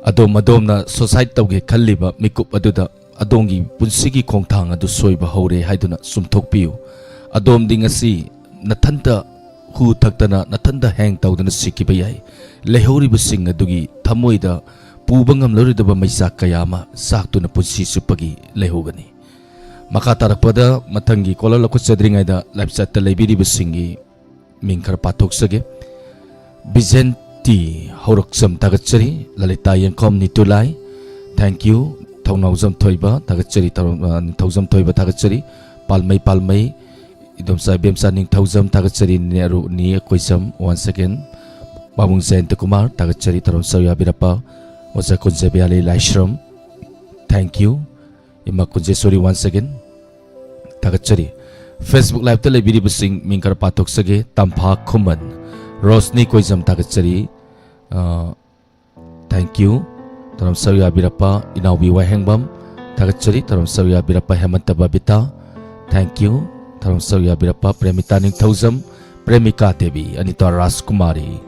ꯑꯗꯣꯝ ꯑꯗꯣꯝꯅ suicide ꯇꯧꯒꯦ ꯈꯜꯂꯤꯕ ꯃꯤꯀꯨꯞ ꯑꯗꯨꯗ ꯑꯗꯣꯝꯒꯤ ꯄꯨꯟꯁꯤꯒꯤ ꯈꯣꯡꯊꯥꯡ ꯑꯗꯨ ꯁꯣꯏꯕ ꯍꯧꯔꯦ ꯍꯥꯏꯗꯨꯅ ꯆꯨꯝꯊꯣꯛꯄꯤꯌꯨ꯫ ꯑꯗꯣꯝꯗꯤ ꯉꯁꯤ ꯅꯊꯟꯇ ꯍꯨ ꯊꯛꯇꯅ, ꯅꯊꯟꯇ hang ꯇꯧꯗꯨꯅ ꯁꯤꯈꯤꯕ ꯌꯥꯏ꯫ ꯂꯩꯍꯧꯔꯤꯕꯁꯤꯡ ꯑꯗꯨꯒꯤ ꯊꯃꯣꯏꯗ ꯄꯨꯕ ꯉꯝꯂꯔꯣꯏꯗꯕ ꯃꯩꯆꯥꯛ ꯀꯌꯥ ꯑꯃ ꯆꯥꯛꯇꯨꯅ ꯄꯨꯟꯁꯤ ꯆꯨꯞꯄꯒꯤ ꯂꯩꯍꯧꯒꯅꯤ꯫ ꯃꯈꯥ ꯇꯥꯔꯛꯄꯗ ꯃꯊꯪꯒꯤ caller ꯂꯧꯈꯠꯆꯗ꯭ꯔꯤꯉꯩꯗ live chat ꯇ ꯂꯩꯕꯤꯔꯤꯕꯁꯤꯡꯒꯤ ꯃꯤꯡ ꯈꯔ ꯄꯥꯊꯣꯛꯆꯒꯦ꯫ ꯕꯤꯖꯦꯟꯇꯤ ꯍꯧꯔꯛꯆꯝ ꯊꯥꯒꯠꯆꯔꯤ꯫ ꯂꯂꯤꯇꯥ ꯌꯦꯡꯈꯣꯝ ꯅꯤꯇꯨꯂꯥꯏ, thank you꯫ ꯊꯧꯅꯥꯎꯖꯝ ꯊꯣꯏꯕ ꯊꯥꯒꯠꯆꯔꯤ, ꯊꯧ-, ꯑ, ꯅꯤꯡꯊꯧꯖꯝ ꯊꯣꯏꯕ ꯊꯥꯒꯠꯆꯔꯤ꯫ ꯄꯥꯜꯃꯩ ꯄꯥꯜꯃꯩ, ꯏꯗꯣꯝꯆꯥ ꯏꯕꯦꯝꯆꯥ ꯅꯤꯡꯊꯧꯖꯝ, ꯊꯥꯒꯠꯆꯔꯤ꯫ ꯅꯦ ꯑꯔꯨ ꯅꯤ ꯀꯣꯏꯖꯝ, once again꯫ ꯄꯥꯕꯨꯡ ꯖꯌꯟꯇ ꯀꯨꯃꯥꯔ, ꯊꯥꯒꯠꯆꯔꯤ꯫ ꯊꯧꯔꯝ ꯁꯔꯨꯛ ꯌꯥꯕꯤꯔꯛꯄ ꯑꯣꯖꯥ ꯀꯨꯟꯖꯕꯤꯌꯥꯂꯤ ꯂꯥꯏꯁ꯭ꯔꯝ, thank you꯫ ꯏꯃꯥ ꯀꯨꯟꯖꯦꯁꯣꯔꯤ, once again, ꯊꯥꯒꯠꯆꯔꯤ꯫ Facebook Live-ꯇ ꯂꯩꯕꯤꯔꯤꯕꯁꯤꯡ ꯃꯤꯡ ꯈꯔ ꯄꯥꯊꯣꯛꯆꯒꯦ꯫ ꯇꯝꯐꯥ ꯈꯨꯃꯟ, ꯔꯣꯁꯅꯤ ꯀꯣꯏꯖꯝ, ꯊꯥꯒꯠꯆꯔꯤ꯫ ꯑ, thank you꯫ ꯊꯧꯔꯝ ꯁꯔꯨꯛ ꯌꯥꯕꯤꯔꯛꯄ ꯏꯅꯥꯎꯕꯤ ꯋꯥꯍꯦꯡꯕꯝ, ꯊꯥꯒꯠꯆꯔꯤ꯫ ꯊꯧꯔꯝ ꯁꯔꯨꯛ ꯌꯥꯕꯤꯔꯛꯄ ꯍꯦꯃꯟꯇ ꯕꯕꯤꯇꯥ, thank you꯫ ꯊꯧꯔꯝ ꯁꯔꯨꯛ ꯌꯥꯕꯤꯔꯛꯄ ꯄ꯭ꯔꯦꯃꯤꯇꯥ ꯅꯤꯡꯊꯧꯖꯝ, ꯄ꯭ꯔꯦꯃꯤꯀꯥ ꯗꯦꯕꯤ, ꯑꯅꯤꯇꯥ ꯔꯥꯖꯀꯨꯃꯥꯔꯤ,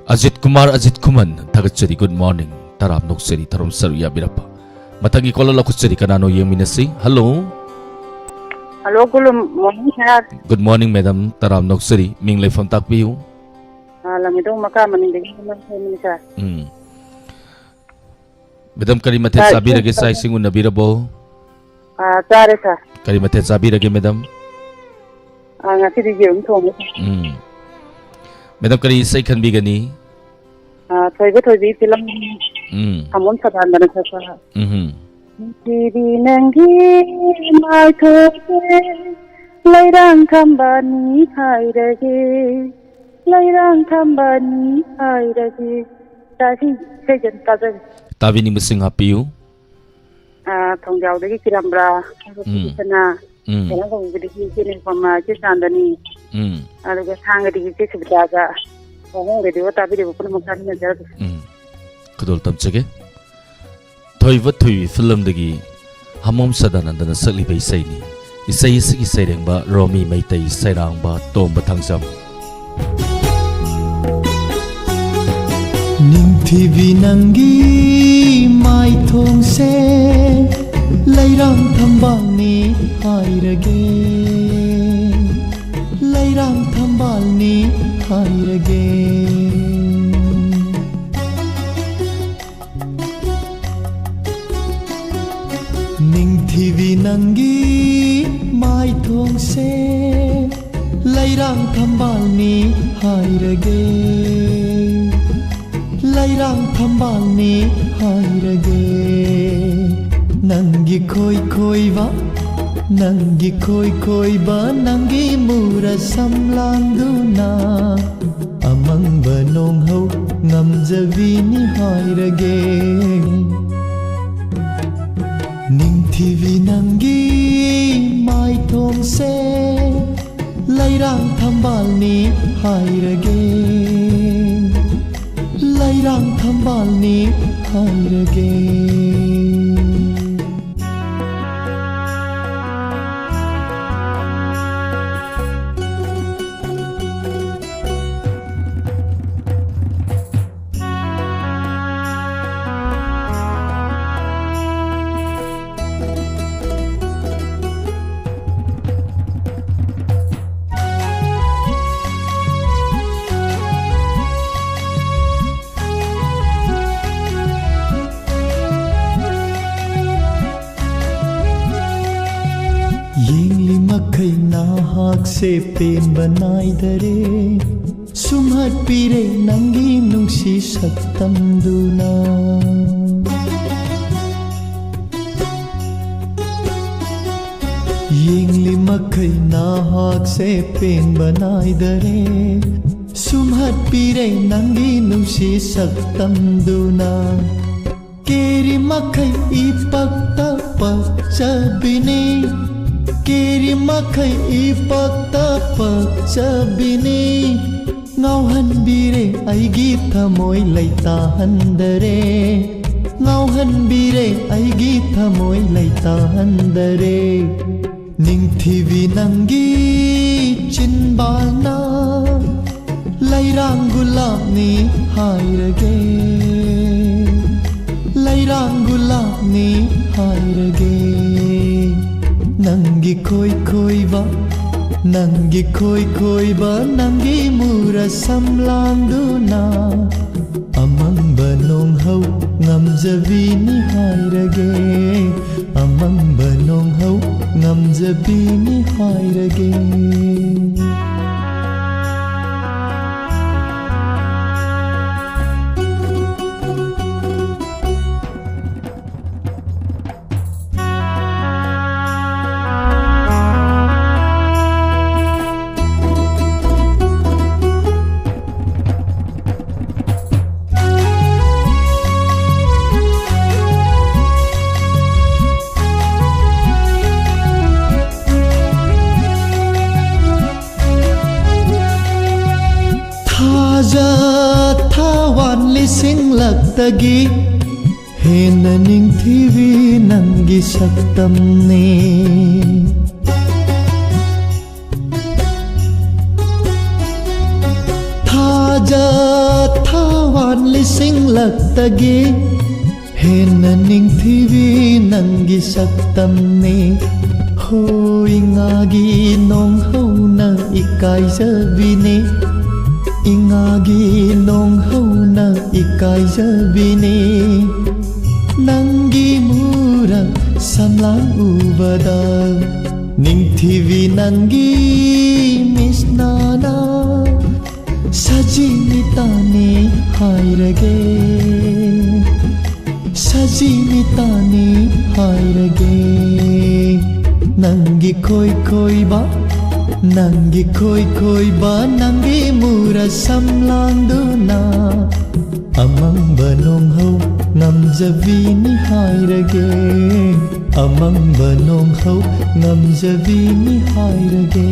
ꯑꯖꯤꯠ ꯀꯨꯃꯥꯔ, ꯑꯖꯤꯠ ꯈꯨꯃꯟ, ꯊꯥꯒꯠꯆꯔꯤ꯫ Good morning꯫ ꯇꯔꯥꯝ ꯅꯣꯛꯆꯔꯤ꯫ ꯊꯧꯔꯝ ꯁꯔꯨꯛ ꯌꯥꯕꯤꯔꯛꯄ ꯃꯊꯪꯒꯤ caller ꯂꯧꯈꯠꯆꯔꯤ꯫ ꯀꯅꯥꯅꯣ ꯌꯦꯡꯃꯤꯟꯅꯁꯤ꯫ Hello꯫ Hello, good morning, sir꯫ Good morning, madam꯫ ꯇꯔꯥꯝ ꯅꯣꯛꯆꯔꯤ꯫ ꯃꯤꯡ ꯂꯩꯐꯝ ꯇꯥꯛꯄꯤꯌꯨ꯫ ꯑꯥ, ꯂꯝꯒꯗꯣꯡ ꯃꯈꯥ ꯃꯅꯤꯡꯗꯒꯤ ꯍꯦꯃꯟ ꯁꯣꯏꯕꯅꯤ, sir꯫ ꯎꯝ꯫ Madam, ꯀꯔꯤ ꯃꯊꯦꯜ ꯁꯥ-, ꯆꯥꯕꯤꯔꯒꯦ? ꯏꯆꯦ, ꯆꯥꯛ ꯏꯁꯤꯡ ꯎꯅꯕꯤꯔꯕꯣ? ꯑꯥ, ꯆꯥꯔꯦ, sir꯫ ꯀꯔꯤ ꯃꯊꯦꯜ ꯆꯥꯕꯤꯔꯒꯦ, madam? ꯑꯥ, ꯉꯁꯤꯗꯤ ꯌꯦꯔꯨꯝ ꯊꯣꯡꯉꯦ, sir꯫ ꯎꯝ꯫ Madam, ꯀꯔꯤ ꯏꯁꯩ ꯈꯟꯕꯤꯒꯅꯤ? ꯑꯥ, ꯊꯣꯏꯕ ꯊꯣꯏꯕꯤ film ꯎꯝ꯫ ꯁꯥꯃꯣꯝ ꯁꯗꯥꯅꯟꯗꯅ ꯁꯛꯄ꯫ ꯎꯝꯍꯨꯝ꯫ ꯅꯨꯡꯁꯤꯕꯤ ꯅꯪꯒꯤ ꯃꯥꯏꯊꯣꯡꯁꯦ ꯂꯩꯔꯥꯡ ꯊꯝꯕꯥꯜꯅꯤ ꯍꯥꯏꯔꯒꯦ, ꯂꯩꯔꯥꯡ ꯊꯝꯕꯥꯜꯅꯤ ꯍꯥꯏꯔꯒꯦ꯫ ꯇꯥꯁꯤ, ꯏꯁꯩꯁꯦ ꯑꯗꯨꯝ ꯇꯥꯖꯒꯦ꯫ ꯇꯥꯕꯤꯅꯤꯡꯕꯁꯤꯡ ꯍꯥꯞꯄꯤꯌꯨ꯫ ꯑꯥ, ꯊꯣꯡꯖꯥꯎꯗꯒꯤ ꯀꯤꯔꯝꯕ꯭ꯔꯥ, ꯎꯝ꯫ ꯁꯅꯥ, ꯎꯝ꯫ ꯀꯩꯅꯣꯒꯨꯝꯕꯗꯒꯤ ꯏꯆꯦ ꯅꯤꯔꯨꯄꯃꯥ, ꯏꯆꯦ ꯆꯥꯟꯗꯅꯤ, ꯎꯝ꯫ ꯑꯗꯨꯒ ꯊꯥꯡꯒꯗꯒꯤ ꯏꯆꯦ ꯁꯨꯕꯤꯇꯥꯒ, ꯋꯥꯍꯣꯡꯒꯗꯤꯒ ꯇꯥꯕꯤꯔꯤꯕ ꯄꯨꯝꯅꯃꯛ ꯊꯥꯃꯤꯟꯅꯖꯔꯒꯦ꯫ ꯎꯝ꯫ ꯈꯨꯗꯣꯜ ꯇꯝꯖꯒꯦ꯫ ꯊꯣꯏꯕ ꯊꯣꯏꯕꯤ film-ꯗꯒꯤ ꯁꯥꯃꯣꯝ ꯁꯗꯥꯅꯟꯗꯅ ꯁꯛꯂꯤꯕ ꯏꯁꯩꯅꯤ꯫ ꯏꯁꯩ ꯑꯁꯤꯒꯤ ꯁꯩꯔꯦꯡꯕ ꯔꯣꯃꯤ ꯃꯩꯇꯩ, ꯁꯩꯔꯥꯡꯕ ꯇꯣꯝꯕ ꯊꯥꯡꯖꯝ꯫ ꯅꯤꯡꯊꯤꯕꯤ ꯅꯪꯒꯤ ꯃꯥꯏꯊꯣꯡꯁꯦ ꯂꯩꯔꯥꯡ ꯊꯝꯕꯥꯜꯅꯤ ꯍꯥꯏꯔꯒꯦ, ꯂꯩꯔꯥꯡ ꯊꯝꯕꯥꯜꯅꯤ ꯍꯥꯏꯔꯒꯦ꯫ ꯅꯤꯡꯊꯤꯕꯤ ꯅꯪꯒꯤ ꯃꯥꯏꯊꯣꯡꯁꯦ ꯂꯩꯔꯥꯡ ꯊꯝꯕꯥꯜꯅꯤ ꯍꯥꯏꯔꯒꯦ, ꯂꯩꯔꯥꯡ ꯊꯝꯕꯥꯜꯅꯤ ꯍꯥꯏꯔꯒꯦ꯫ ꯅꯪꯒꯤ ꯈꯣꯏ ꯈꯣꯏꯕ ꯅꯪꯒꯤ ꯈꯣꯏ ꯈꯣꯏꯕ ꯅꯪꯒꯤ ꯃꯨꯔ ꯁꯝꯂꯥꯡꯗꯨꯅ ꯑꯃꯪꯕ ꯅꯣꯡꯍꯧ ꯉꯝꯖꯕꯤꯅꯤ ꯍꯥꯏꯔꯒꯦ꯫ ꯅꯤꯡꯊꯤꯕꯤ ꯅꯪꯒꯤ ꯃꯥꯏꯊꯣꯡꯁꯦ ꯂꯩꯔꯥꯡ ꯊꯝꯕꯥꯜꯅꯤ ꯍꯥꯏꯔꯒꯦ꯫ ꯂꯩꯔꯥꯡ ꯊꯝꯕꯥꯜꯅꯤ ꯍꯥꯏꯔꯒꯦ꯫ ꯌꯦꯡꯂꯤ ꯃꯈꯩ ꯅꯍꯥꯛꯁꯦ ꯄꯦꯟꯕ ꯅꯥꯏꯗꯔꯦ꯫ ꯁꯨꯝꯍꯠꯄꯤꯔꯦ ꯅꯪꯒꯤ ꯅꯨꯡꯁꯤ ꯁꯛꯇꯝꯗꯨꯅ꯫ ꯌꯦꯡꯂꯤ ꯃꯈꯩ ꯅꯍꯥꯛꯁꯦ ꯄꯦꯟꯕ ꯅꯥꯏꯗꯔꯦ꯫ ꯁꯨꯝꯍꯠꯄꯤꯔꯦ ꯅꯪꯒꯤ ꯅꯨꯡꯁꯤ ꯁꯛꯇꯝꯗꯨꯅ꯫ ꯀꯦꯔꯤ ꯃꯈꯩ ꯏꯄꯛꯇ ꯄꯛꯆꯕꯤꯅꯤ꯫ ꯀꯦꯔꯤ ꯃꯈꯩ ꯏꯄꯛꯇ ꯄꯛꯆꯕꯤꯅꯤ꯫ ꯉꯥꯎꯍꯟꯕꯤꯔꯦ ꯑꯩꯒꯤ ꯊꯃꯣꯏ ꯂꯩꯇꯥꯍꯟꯗꯔꯦ꯫ ꯉꯥꯎꯍꯟꯕꯤꯔꯦ ꯑꯩꯒꯤ ꯊꯃꯣꯏ ꯂꯩꯇꯥꯍꯟꯗꯔꯦ꯫ ꯅꯤꯡꯊꯤꯕꯤ ꯅꯪꯒꯤ ꯆꯤꯟꯕꯥꯜꯅ ꯂꯩꯔꯥꯡ ꯒꯨꯂꯥꯞꯅꯤ ꯍꯥꯏꯔꯒꯦ꯫ ꯂꯩꯔꯥꯡ ꯒꯨꯂꯥꯞꯅꯤ ꯍꯥꯏꯔꯒꯦ꯫ ꯅꯪꯒꯤ ꯈꯣꯏ ꯈꯣꯏꯕ ꯅꯪꯒꯤ ꯈꯣꯏ ꯈꯣꯏꯕ ꯅꯪꯒꯤ ꯃꯨꯔ ꯁꯝꯂꯥꯡꯗꯨꯅ ꯑꯃꯪꯕ ꯅꯣꯡꯍꯧ ꯉꯝꯖꯕꯤꯅꯤ ꯍꯥꯏꯔꯒꯦ꯫ ꯑꯃꯪꯕ ꯅꯣꯡꯍꯧ ꯉꯝꯖꯕꯤꯅꯤ ꯍꯥꯏꯔꯒꯦ꯫ ꯁꯤꯡꯂꯛꯇꯒꯤ ꯍꯦꯟꯅ ꯅꯤꯡꯊꯤꯕꯤ ꯅꯪꯒꯤ ꯁꯛꯇꯝꯅꯤ꯫ ꯊꯥꯖ ꯊꯥꯋꯥꯟ ꯂꯤꯁꯤꯡꯂꯛꯇꯒꯤ ꯍꯦꯟꯅ ꯅꯤꯡꯊꯤꯕꯤ ꯅꯪꯒꯤ ꯁꯛꯇꯝꯅꯤ꯫ ꯍꯣ ꯏꯉꯥꯒꯤ ꯅꯣꯡꯍꯧꯅ ꯏꯀꯥꯏꯖꯕꯤꯅꯤ꯫ ꯏꯉꯥꯒꯤ ꯅꯣꯡꯍꯧꯅ ꯏꯀꯥꯏꯖꯕꯤꯅꯤ꯫ ꯅꯪꯒꯤ ꯃꯨꯔ ꯁꯝꯂꯥꯡ ꯎꯕꯗ ꯅꯤꯡꯊꯤꯕꯤ ꯅꯪꯒꯤ ꯃꯤꯁꯅꯥꯅ ꯁꯖꯤꯃꯤꯇꯥꯅꯤ ꯍꯥꯏꯔꯒꯦ꯫ ꯁꯖꯤꯃꯤꯇꯥꯅꯤ ꯍꯥꯏꯔꯒꯦ꯫ ꯅꯪꯒꯤ ꯈꯣꯏ ꯈꯣꯏꯕ, ꯅꯪꯒꯤ ꯈꯣꯏ ꯈꯣꯏꯕ, ꯅꯪꯒꯤ ꯃꯨꯔ ꯁꯝꯂꯥꯡꯗꯨꯅ ꯑꯃꯝꯕ ꯅꯣꯡꯍꯧ ꯉꯝꯖꯕꯤꯅꯤ ꯍꯥꯏꯔꯒꯦ꯫ ꯑꯃꯝꯕ ꯅꯣꯡꯍꯧ ꯉꯝꯖꯕꯤꯅꯤ ꯍꯥꯏꯔꯒꯦ꯫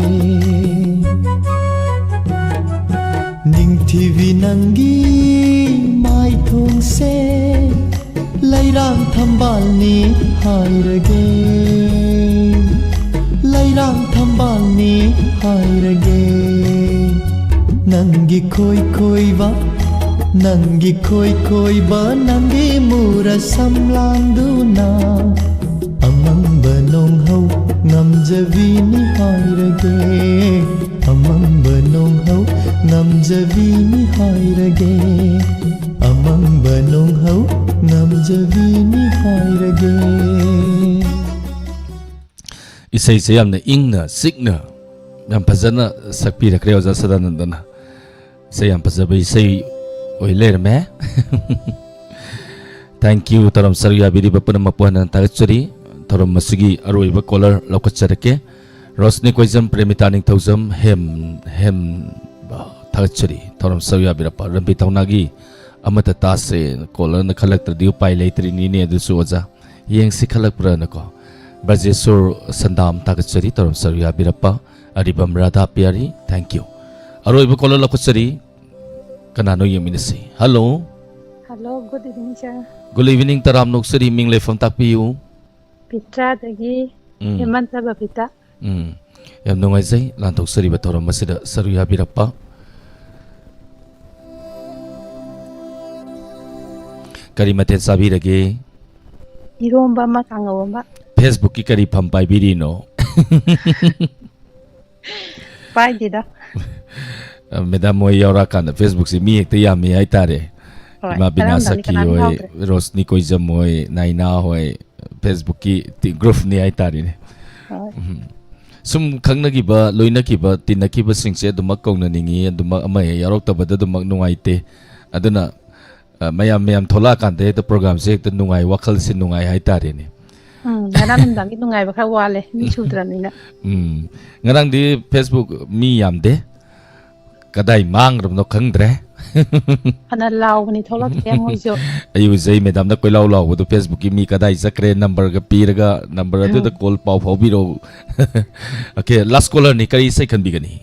ꯅꯤꯡꯊꯤꯕꯤ ꯅꯪꯒꯤ ꯃꯥꯏꯊꯣꯡꯁꯦ ꯂꯩꯔꯥꯡ ꯊꯝꯕꯥꯜꯅꯤ ꯍꯥꯏꯔꯒꯦ꯫ ꯂꯩꯔꯥꯡ ꯊꯝꯕꯥꯜꯅꯤ ꯍꯥꯏꯔꯒꯦ꯫ ꯅꯪꯒꯤ ꯈꯣꯏ ꯈꯣꯏꯕ, ꯅꯪꯒꯤ ꯈꯣꯏ ꯈꯣꯏꯕ, ꯅꯪꯒꯤ ꯃꯨꯔ ꯁꯝꯂꯥꯡꯗꯨꯅ ꯑꯃꯝꯕ ꯅꯣꯡꯍꯧ ꯉꯝꯖꯕꯤꯅꯤ ꯍꯥꯏꯔꯒꯦ꯫ ꯑꯃꯝꯕ ꯅꯣꯡꯍꯧ ꯉꯝꯖꯕꯤꯅꯤ ꯍꯥꯏꯔꯒꯦ꯫ ꯑꯃꯝꯕ ꯅꯣꯡꯍꯧ ꯉꯝꯖꯕꯤꯅꯤ ꯍꯥꯏꯔꯒꯦ꯫ ꯏꯁꯩꯁꯦ ꯌꯥꯝꯅ ꯏꯪꯅ ꯆꯤꯛꯅ ꯌꯥꯝ ꯐꯖꯅ ꯁꯛꯄꯤꯔꯛꯈ꯭ꯔꯦ ꯑꯣꯖꯥ ꯁꯗꯥꯅꯟꯗꯅ꯫ ꯏꯁꯩ ꯌꯥꯝ ꯐꯖꯕ ꯏꯁꯩ ꯑꯣꯏ ꯂꯩꯔꯝꯃꯦ꯫ Thank you꯫ ꯊꯧꯔꯝ ꯁꯔꯨꯛ ꯌꯥꯕꯤꯔꯤꯕ ꯄꯨꯝꯅꯃꯛꯄꯨ ꯍꯟꯅ ꯊꯥꯒꯠꯆꯔꯤ꯫ ꯊꯧꯔꯝ ꯑꯁꯤꯒꯤ ꯑꯔꯣꯏꯕ caller ꯂꯧꯈꯠꯆꯔꯛꯀꯦ꯫ ꯔꯣꯁꯅꯤ ꯀꯣꯏꯖꯝ, ꯄ꯭ꯔꯦꯃꯤꯇꯥ ꯅꯤꯡꯊꯧꯖꯝ, ꯍꯦꯝ, ꯍꯦꯝ, ꯊꯥꯒꯠꯆꯔꯤ꯫ ꯊꯧꯔꯝ ꯁꯔꯨꯛ ꯌꯥꯕꯤꯔꯛꯄ ꯔꯟꯕꯤ ꯊꯧꯅꯥꯒꯤ ꯑꯃꯠꯇ ꯇꯥꯁꯦ꯫ Callerꯅ ꯈꯜꯂꯛꯇ꯭ꯔꯗꯤ ꯎꯄꯥꯏ ꯂꯩꯇ꯭ꯔꯤꯅꯤꯅꯦ꯫ ꯑꯗꯨꯁꯨ ꯑꯣꯖꯥ ꯌꯦꯡꯁꯤ ꯈꯜꯂꯛꯄ꯭ꯔꯥꯅꯀꯣ꯫ ꯕ꯭ꯔꯖꯦꯁꯣꯔ ꯁꯟꯗꯥꯝ ꯊꯥꯒꯠꯆꯔꯤ꯫ ꯊꯧꯔꯝ ꯁꯔꯨꯛ ꯌꯥꯕꯤꯔꯛꯄ ꯑꯔꯤꯕꯝ ꯔꯥꯙꯥ ꯄꯤꯌꯥꯔꯤ꯫ Thank you꯫ ꯑꯔꯣꯏꯕ caller ꯂꯧꯈꯠꯆꯔꯤ꯫ ꯀꯅꯥꯅꯣ ꯌꯦꯡꯃꯤꯟꯅꯁꯤ꯫ Hello꯫ Hello, good evening, sir. Good evening, ꯇꯔꯥꯝꯅ ꯑꯣꯛꯆꯔꯤ꯫ ꯃꯤꯡ ꯂꯩꯐꯝ ꯇꯥꯛꯄꯤꯌꯨ꯫ ꯄꯤꯇ꯭ꯔꯥꯗꯒꯤ ꯎꯝ꯫ ꯍꯦꯃꯟꯇ ꯕꯕꯤꯇꯥ꯫ ꯎꯝ꯫ ꯌꯥꯝ ꯅꯨꯡꯉꯥꯏꯖꯩ ꯂꯥꯟꯊꯣꯛꯆꯔꯤꯕ ꯊꯧꯔꯝ ꯑꯁꯤꯗ ꯁꯔꯨꯛ ꯌꯥꯕꯤꯔꯛꯄ꯫ ꯀꯔꯤ ꯃꯊꯦꯜ ꯆꯥꯕꯤꯔꯒꯦ? ꯏꯔꯣꯝꯕ ꯑꯃ, ꯀꯥꯡꯉꯧ ꯑꯃ꯫ Facebookꯀꯤ ꯀꯔꯤ ꯐꯝ ꯄꯥꯏꯕꯤꯔꯤꯅꯣ? ꯄꯥꯏꯗꯦꯗ꯫ ꯃꯦꯗꯥꯝ ꯍꯣꯏ ꯌꯥꯎꯔꯛꯑꯀꯥꯟꯗ Facebookꯁꯦ ꯃꯤ ꯍꯦꯛꯇ ꯌꯥꯝꯃꯤ ꯍꯥꯏꯇꯥꯔꯦ꯫ ꯍꯣꯏ, ꯏꯃꯥ ꯕꯤꯅꯥ ꯀꯔꯝꯕꯅꯤ, ꯁꯈꯤ ꯀꯅꯥꯅꯤ ꯍꯣꯏ, ꯍꯥꯎꯗ꯭ꯔꯦ? ꯔꯣꯁꯅꯤ ꯀꯣꯏꯖꯝ ꯍꯣꯏ, ꯅꯥꯏꯅꯥ ꯍꯣꯏ, Facebookꯀꯤ ꯇꯤ-, groupꯅꯤ ꯍꯥꯏꯇꯥꯔꯦꯅꯦ꯫ ꯍꯣꯏ꯫ ꯎꯝ꯫ ꯁꯨꯝ ꯈꯪꯅꯈꯤꯕ, ꯂꯣꯏꯅꯈꯤꯕ, ꯇꯤꯟꯅꯈꯤꯕꯁꯤꯡꯁꯦ ꯑꯗꯨꯃꯛ ꯀꯧꯅꯅꯤꯡꯉꯤ, ꯑꯗꯨꯃꯛ ꯑꯃ ꯍꯦꯛ ꯌꯥꯎꯔꯛꯇꯕꯗ ꯑꯗꯨꯃꯛ ꯅꯨꯡꯉꯥꯏꯇꯦ꯫ ꯑꯗꯨꯅ, ꯑ, ꯃꯌꯥꯝ, ꯃꯌꯥꯝ ꯊꯣꯛꯂꯛꯑꯀꯥꯟꯗ ꯍꯦꯛꯇ programꯁꯦ ꯍꯦꯛꯇ ꯅꯨꯡꯉꯥꯏ, ꯋꯥꯈꯜꯁꯦ ꯅꯨꯡꯉꯥꯏ ꯍꯥꯏꯇꯥꯔꯦꯅꯦ꯫ ꯎꯝ, ꯉꯔꯥꯡ ꯅꯨꯡꯗꯥꯡꯒꯤ ꯅꯨꯡꯉꯥꯏꯕ ꯈꯔ ꯋꯥꯠꯂꯦ, ꯃꯤ ꯁꯨꯗ꯭ꯔꯕꯅꯤꯅ꯫ ꯎꯝ꯫ ꯉꯔꯥꯡꯗꯤ Facebook ꯃꯤ ꯌꯥꯝꯗꯦ꯫ ꯀꯗꯥꯏ ꯃꯥꯡꯈ꯭ꯔꯕꯅꯣ ꯈꯪꯗ꯭ꯔꯦ꯫ ꯐꯅ ꯂꯥꯎꯕꯅꯤ, ꯊꯣꯛꯂꯛꯇꯦ ꯃꯣꯏꯁꯨ꯫ ꯑꯩ ꯎꯖꯩ ꯃꯦꯗꯥꯝꯅ ꯀꯣꯏꯂꯥꯎ ꯂꯥꯎꯕꯗꯣ Facebookꯀꯤ ꯃꯤ ꯀꯗꯥꯏ ꯆꯠꯈ꯭ꯔꯦ, numberꯒ ꯄꯤꯔꯒ number ꯑꯗꯨꯗ ꯎꯝ꯫ Call ꯄꯥꯎ ꯐꯥꯎꯕꯤꯔꯛꯎ꯫ Okay, last callerꯅꯤ, ꯀꯔꯤ ꯏꯁꯩ ꯈꯟꯕꯤꯒꯅꯤ?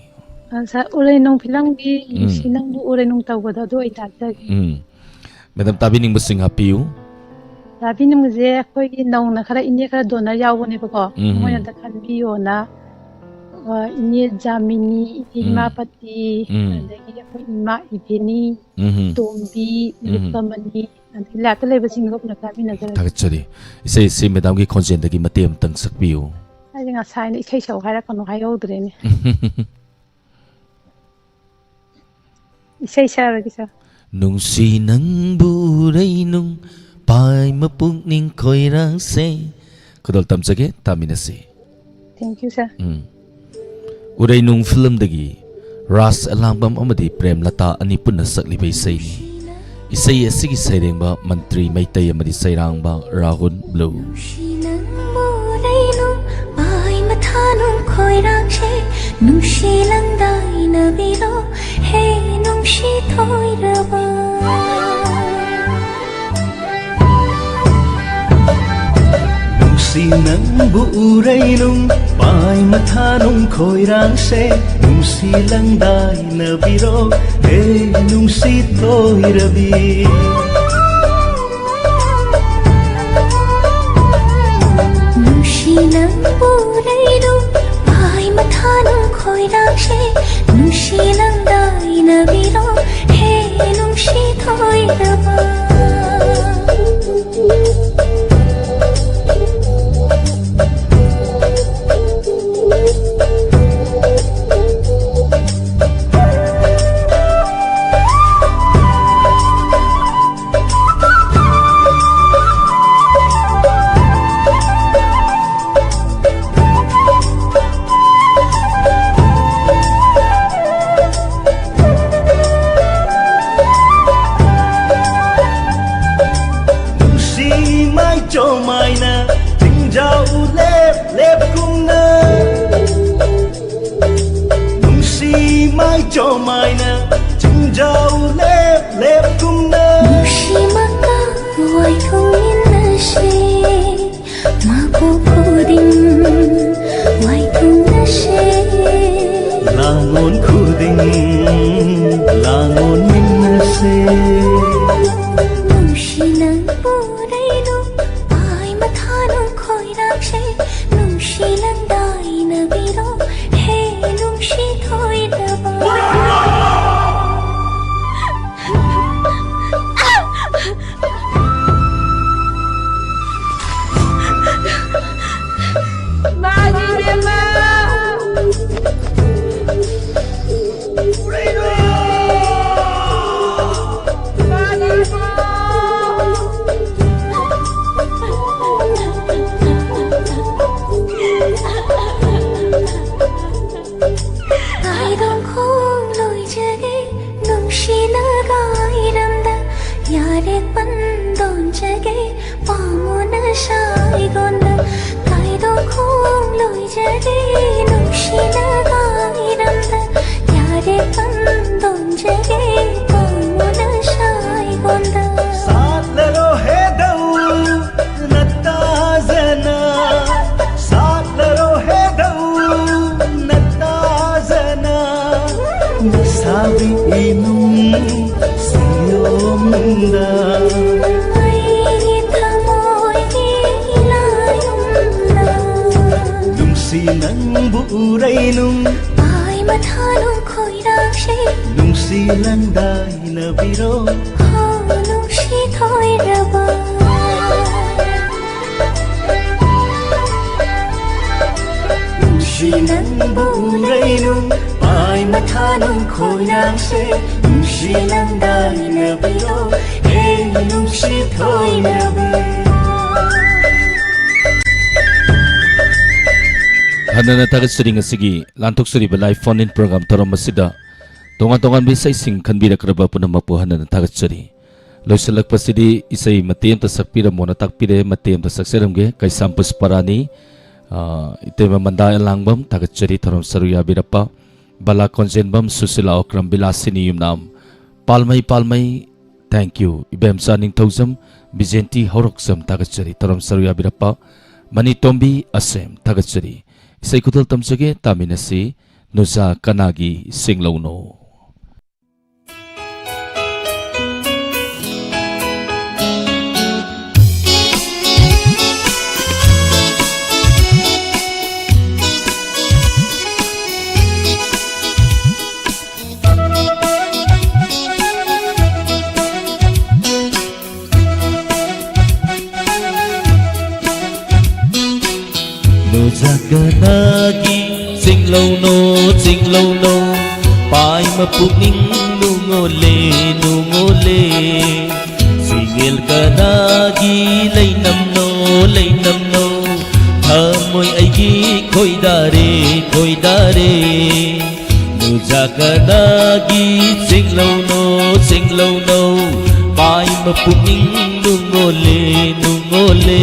ꯑ, sir, ꯎꯔꯩꯅꯨꯡ ꯐꯤꯂꯝꯒꯤ ꯎꯝ꯫ ꯅꯨꯡꯁꯤ ꯅꯪꯕꯨ ꯎꯔꯩꯅꯨꯡ ꯇꯧꯕꯗꯣ ꯑꯗꯨ ꯑꯣꯏ ꯇꯥꯖꯒꯦ꯫ ꯎꯝ꯫ ꯃꯦꯗꯥꯝ ꯇꯥꯕꯤꯅꯤꯡꯕꯁꯤꯡ ꯍꯥꯞꯄꯤꯌꯨ꯫ ꯇꯥꯕꯤꯅꯤꯡꯕꯁꯦ ꯑꯩꯈꯣꯏꯒꯤ ꯅꯧꯅ ꯈꯔ ꯏꯅꯦ ꯈꯔ donor ꯌꯥꯎꯕꯅꯦꯕꯀꯣ꯫ ꯎꯝ꯫ ꯃꯣꯏꯅ ꯑꯝꯇ ꯈꯟꯕꯤꯌꯣꯅ, ꯑ, ꯏꯅꯦ ꯖꯥꯃꯤꯅꯤ, ꯏꯅꯦ ꯎꯝ꯫ ꯏꯃꯥꯄꯇꯤ, ꯎꯝ꯫ ꯑꯗꯒꯤ ꯑꯩꯈꯣꯏ ꯏꯃꯥ ꯏꯕꯦꯅꯤ, ꯎꯝ꯫ ꯇꯣꯝꯕꯤ, ꯎꯝ꯫ ꯂꯨꯀꯃꯅꯤ, ꯑꯗꯒꯤ ꯂꯥꯏꯞꯇ ꯂꯩꯕꯁꯤꯡꯗꯨꯒ ꯄꯨꯂꯞ ꯇꯥꯃꯤꯟꯅꯖꯔꯒꯦ꯫ ꯊꯥꯒꯠꯆꯔꯤ꯫ ꯏꯁꯩ ꯑꯁꯤ ꯃꯦꯗꯥꯝꯒꯤ ꯈꯣꯟꯖꯦꯜꯗꯒꯤ ꯃꯇꯦꯛ ꯑꯃꯇꯪ ꯁꯛꯄꯤꯌꯨ꯫ ꯑꯩꯁꯦ ꯉꯁꯥꯏꯅ ꯏꯁꯩ ꯁꯛꯎ ꯍꯥꯏꯔꯛꯀꯅꯨ ꯍꯥꯏꯍꯧꯗ꯭ꯔꯦꯅꯦ꯫ ꯏꯁꯩ ꯁꯛꯑꯔꯣꯏꯒꯦ, sir꯫ ꯅꯨꯡꯁꯤ ꯅꯪꯕꯨ ꯎꯔꯩꯅꯨꯡ ꯄꯥꯏꯃ ꯄꯨꯛꯅꯤꯡ ꯈꯣꯏꯔꯥꯡꯁꯦ꯫ ꯈꯨꯗꯣꯜ ꯇꯝꯖꯒꯦ, ꯇꯥꯃꯤꯟꯅꯁꯤ꯫ Thank you, sir꯫ ꯎꯝ꯫ ꯎꯔꯩꯅꯨꯡ ꯐꯤꯂꯝꯗꯒꯤ ꯔꯥꯖ ꯑꯦꯂꯥꯡꯕꯝ ꯑꯃꯗꯤ ꯄ꯭ꯔꯦꯝꯂꯇꯥ ꯑꯅꯤ ꯄꯨꯟꯅ ꯁꯛꯂꯤꯕ ꯏꯁꯩꯅꯤ꯫ ꯏꯁꯩ ꯑꯁꯤꯒꯤ ꯁꯩꯔꯦꯡꯕ ꯃꯟꯇ꯭ꯔꯤ ꯃꯩꯇꯩ ꯑꯃꯗꯤ ꯁꯩꯔꯥꯡꯕ ꯔꯥꯍꯨꯜ ꯕ꯭ꯂꯨ꯫ ꯅꯨꯡꯁꯤ ꯅꯪꯕꯨ ꯎꯔꯩꯅꯨꯡ ꯄꯥꯏ ꯃꯊꯥꯅꯨꯡ ꯈꯣꯏꯔꯥꯡꯁꯦ, ꯅꯨꯡꯁꯤ ꯂꯪꯗꯥꯏꯅꯕꯤꯔꯣ, ꯍꯦ ꯅꯨꯡꯁꯤ ꯊꯣꯏꯔꯕ꯫ ꯅꯨꯡꯁꯤ ꯅꯪꯕꯨ ꯎꯔꯩꯅꯨꯡ ꯄꯥꯏ ꯃꯊꯥꯅꯨꯡ ꯈꯣꯏꯔꯥꯡꯁꯦ, ꯅꯨꯡꯁꯤ ꯂꯪꯗꯥꯏꯅꯕꯤꯔꯣ, ꯍꯦ ꯅꯨꯡꯁꯤ ꯊꯣꯏꯔꯕꯤ꯫ ꯅꯨꯡꯁꯤ ꯅꯪꯗꯥꯏꯅꯕꯤꯔꯣ ꯍꯦ ꯅꯨꯡꯁꯤ ꯊꯣꯏꯔꯕ꯫ ꯅꯨꯡꯁꯤ ꯃꯥꯏꯆꯣꯝ ꯃꯥꯏꯅ ꯆꯤꯡꯖꯥꯎ ꯂꯦꯞ ꯂꯦꯞꯀꯨꯝꯅ꯫ ꯅꯨꯡꯁꯤ ꯃꯥꯏꯆꯣꯝ ꯃꯥꯏꯅ ꯆꯤꯡꯖꯥꯎ ꯂꯦꯞ ꯂꯦꯞꯀꯨꯝꯅ꯫ ꯅꯨꯡꯁꯤ ꯃꯀꯥ ꯋꯥꯏꯊꯣꯡꯃꯤꯟꯅꯁꯦ꯫ ꯃꯥꯄꯣꯛ ꯈꯨꯗꯤꯡ ꯋꯥꯏꯊꯨꯡꯅꯁꯦ꯫ ꯂꯥꯡꯉꯣꯟ ꯈꯨꯗꯤꯡ ꯂꯥꯡꯉꯣꯟꯃꯤꯟꯅꯁꯦ꯫ ꯅꯨꯡꯁꯤ ꯅꯪꯕꯨ ꯂꯩꯔꯨ ꯄꯥꯏ ꯃꯊꯥꯅꯨ ꯈꯣꯏꯔꯥꯛꯁꯦ꯫ ꯅꯨꯡꯁꯤ ꯅꯪꯗꯥꯏꯅꯕꯤꯔꯣ ꯍꯦ ꯅꯨꯡꯁꯤ ꯊꯣꯏꯗꯕ꯫ ꯃꯥꯒꯤ ꯏꯕꯦꯝꯃ! ꯃꯥꯒꯤ ꯏꯕꯦꯝꯃ! ꯀꯥꯏꯗꯣꯡ ꯈꯣꯡ ꯂꯣꯏꯖꯒꯦ ꯅꯨꯡꯁꯤꯅ ꯀꯥꯏꯔꯝꯗ ꯌꯥꯔꯦ ꯄꯟꯗꯣꯟꯖꯒꯦ ꯄꯥꯃꯨꯅ ꯁꯥꯏꯒꯣꯟꯗ ꯀꯥꯏꯗꯣꯡ ꯈꯣꯡ ꯂꯣꯏꯖꯒꯦ ꯅꯨꯡꯁꯤꯅ ꯀꯥꯏꯔꯝꯗ ꯌꯥꯔꯦ ꯄꯟꯗꯣꯟꯖꯒꯦ ꯄꯥꯃꯨꯅ ꯁꯥꯏꯒꯣꯟꯗ ꯁꯥꯠꯂꯔꯣ ꯍꯦꯗꯧ ꯅꯠꯇꯥꯖꯅ ꯁꯥꯠꯂꯔꯣ ꯍꯦꯗꯧ ꯅꯠꯇꯥꯖꯅ ꯅꯁꯥꯕꯤ ꯏꯅꯨꯡ ꯁꯤꯌꯣꯝꯗ ꯑꯩꯒꯤ ꯊꯃꯣꯏꯒꯤ ꯏꯂꯥꯌꯨꯝꯗ ꯅꯨꯡꯁꯤ ꯅꯪꯕꯨ ꯎꯔꯩꯅꯨꯡ ꯄꯥꯏ ꯃꯊꯥꯅꯨꯡ ꯈꯣꯏꯔꯥꯡꯁꯦ ꯅꯨꯡꯁꯤ ꯂꯪꯗꯥꯏꯅꯕꯤꯔꯣ꯫ ꯍꯣ, ꯅꯨꯡꯁꯤ ꯊꯣꯏꯔꯕ꯫ ꯅꯨꯡꯁꯤ ꯅꯪꯕꯨ ꯎꯔꯩꯅꯨꯡ ꯄꯥꯏ ꯃꯊꯥꯅꯨꯡ ꯈꯣꯏꯔꯥꯡꯁꯦ ꯅꯨꯡꯁꯤ ꯂꯪꯗꯥꯏꯅꯕꯤꯔꯣ꯫ ꯍꯦ, ꯅꯨꯡꯁꯤ ꯊꯣꯏꯔꯕ꯫ ꯍꯟꯅꯅ ꯊꯥꯒꯠꯆꯔꯤ ꯉꯁꯤꯒꯤ ꯂꯥꯟꯊꯣꯛꯆꯔꯤꯕ live phone in program ꯊꯧꯔꯝ ꯑꯁꯤꯗ ꯇꯣꯉꯥꯟ ꯇꯣꯉꯥꯟꯕ ꯏꯁꯩꯁꯤꯡ ꯈꯟꯕꯤꯔꯛꯈ꯭ꯔꯕ ꯄꯨꯝꯅꯃꯛꯄꯨ ꯍꯟꯅꯅ ꯊꯥꯒꯠꯆꯔꯤ꯫ ꯂꯣꯏꯁꯤꯜꯂꯛꯄꯁꯤꯗꯤ ꯏꯁꯩ ꯃꯇꯦꯛ ꯑꯃꯇ ꯁꯛꯄꯤꯔꯝꯃꯣꯅ ꯇꯥꯛꯄꯤꯔꯦ, ꯃꯇꯦꯛ ꯑꯃꯇ ꯁꯛꯆꯔꯝꯒꯦ꯫ ꯀꯩꯁꯥꯝ ꯄꯨꯁꯄꯔꯥꯅꯤ, ꯑ, ꯏꯇꯩꯃ ꯃꯟꯗꯥ ꯑꯦꯂꯥꯡꯕꯝ, ꯊꯥꯒꯠꯆꯔꯤ ꯊꯧꯔꯝ ꯁꯔꯨꯛ ꯌꯥꯕꯤꯔꯛꯄ꯫ ꯕꯂꯥ ꯀꯣꯟꯖꯦꯟꯕꯝ, ꯁꯨꯁꯤꯂꯥ ꯑꯣꯀ꯭ꯔꯝ, ꯕꯤꯂꯥꯁꯤꯅꯤ ꯌꯨꯝꯅꯥꯝ, ꯄꯥꯜꯃꯩ, ꯄꯥꯜꯃꯩ, thank you꯫ ꯏꯕꯦꯝꯆꯥ ꯅꯤꯡꯊꯧꯖꯝ, ꯕꯤꯖꯦꯟꯇꯤ ꯍꯧꯔꯣꯛꯆꯝ, ꯊꯥꯒꯠꯆꯔꯤ ꯊꯧꯔꯝ ꯁꯔꯨꯛ ꯌꯥꯕꯤꯔꯛꯄ꯫ ꯃꯅꯤꯇꯣꯝꯕꯤ ꯑꯁꯦꯝ, ꯊꯥꯒꯠꯆꯔꯤ꯫ ꯏꯁꯩ ꯈꯨꯗꯣꯜ ꯇꯝꯖꯒꯦ, ꯇꯥꯃꯤꯟꯅꯁꯤ꯫ ꯅꯨꯖꯥ ꯀꯅꯥꯒꯤ ꯁꯤꯡꯂꯧꯅꯣ? ꯅꯨꯖꯥ ꯀꯅꯥꯒꯤ ꯆꯤꯡꯂꯧꯅꯣ, ꯆꯤꯡꯂꯧꯅꯣ, ꯄꯥꯏꯃ ꯄꯨꯛꯅꯤꯡ ꯅꯨꯡꯉꯣꯜꯂꯦ, ꯅꯨꯡꯉꯣꯜꯂꯦ꯫ ꯆꯤꯡꯌꯦꯜ ꯀꯅꯥꯒꯤ ꯂꯩꯅꯝꯅꯣ, ꯂꯩꯅꯝꯅꯣ, ꯊꯃꯣꯏ ꯑꯩꯒꯤ ꯈꯣꯏꯗꯥꯔꯦ, ꯈꯣꯏꯗꯥꯔꯦ꯫ ꯅꯨꯖꯥ ꯀꯅꯥꯒꯤ ꯆꯤꯡꯂꯧꯅꯣ, ꯆꯤꯡꯂꯧꯅꯣ, ꯄꯥꯏꯃ ꯄꯨꯛꯅꯤꯡ ꯅꯨꯡꯉꯣꯜꯂꯦ, ꯅꯨꯡꯉꯣꯜꯂꯦ꯫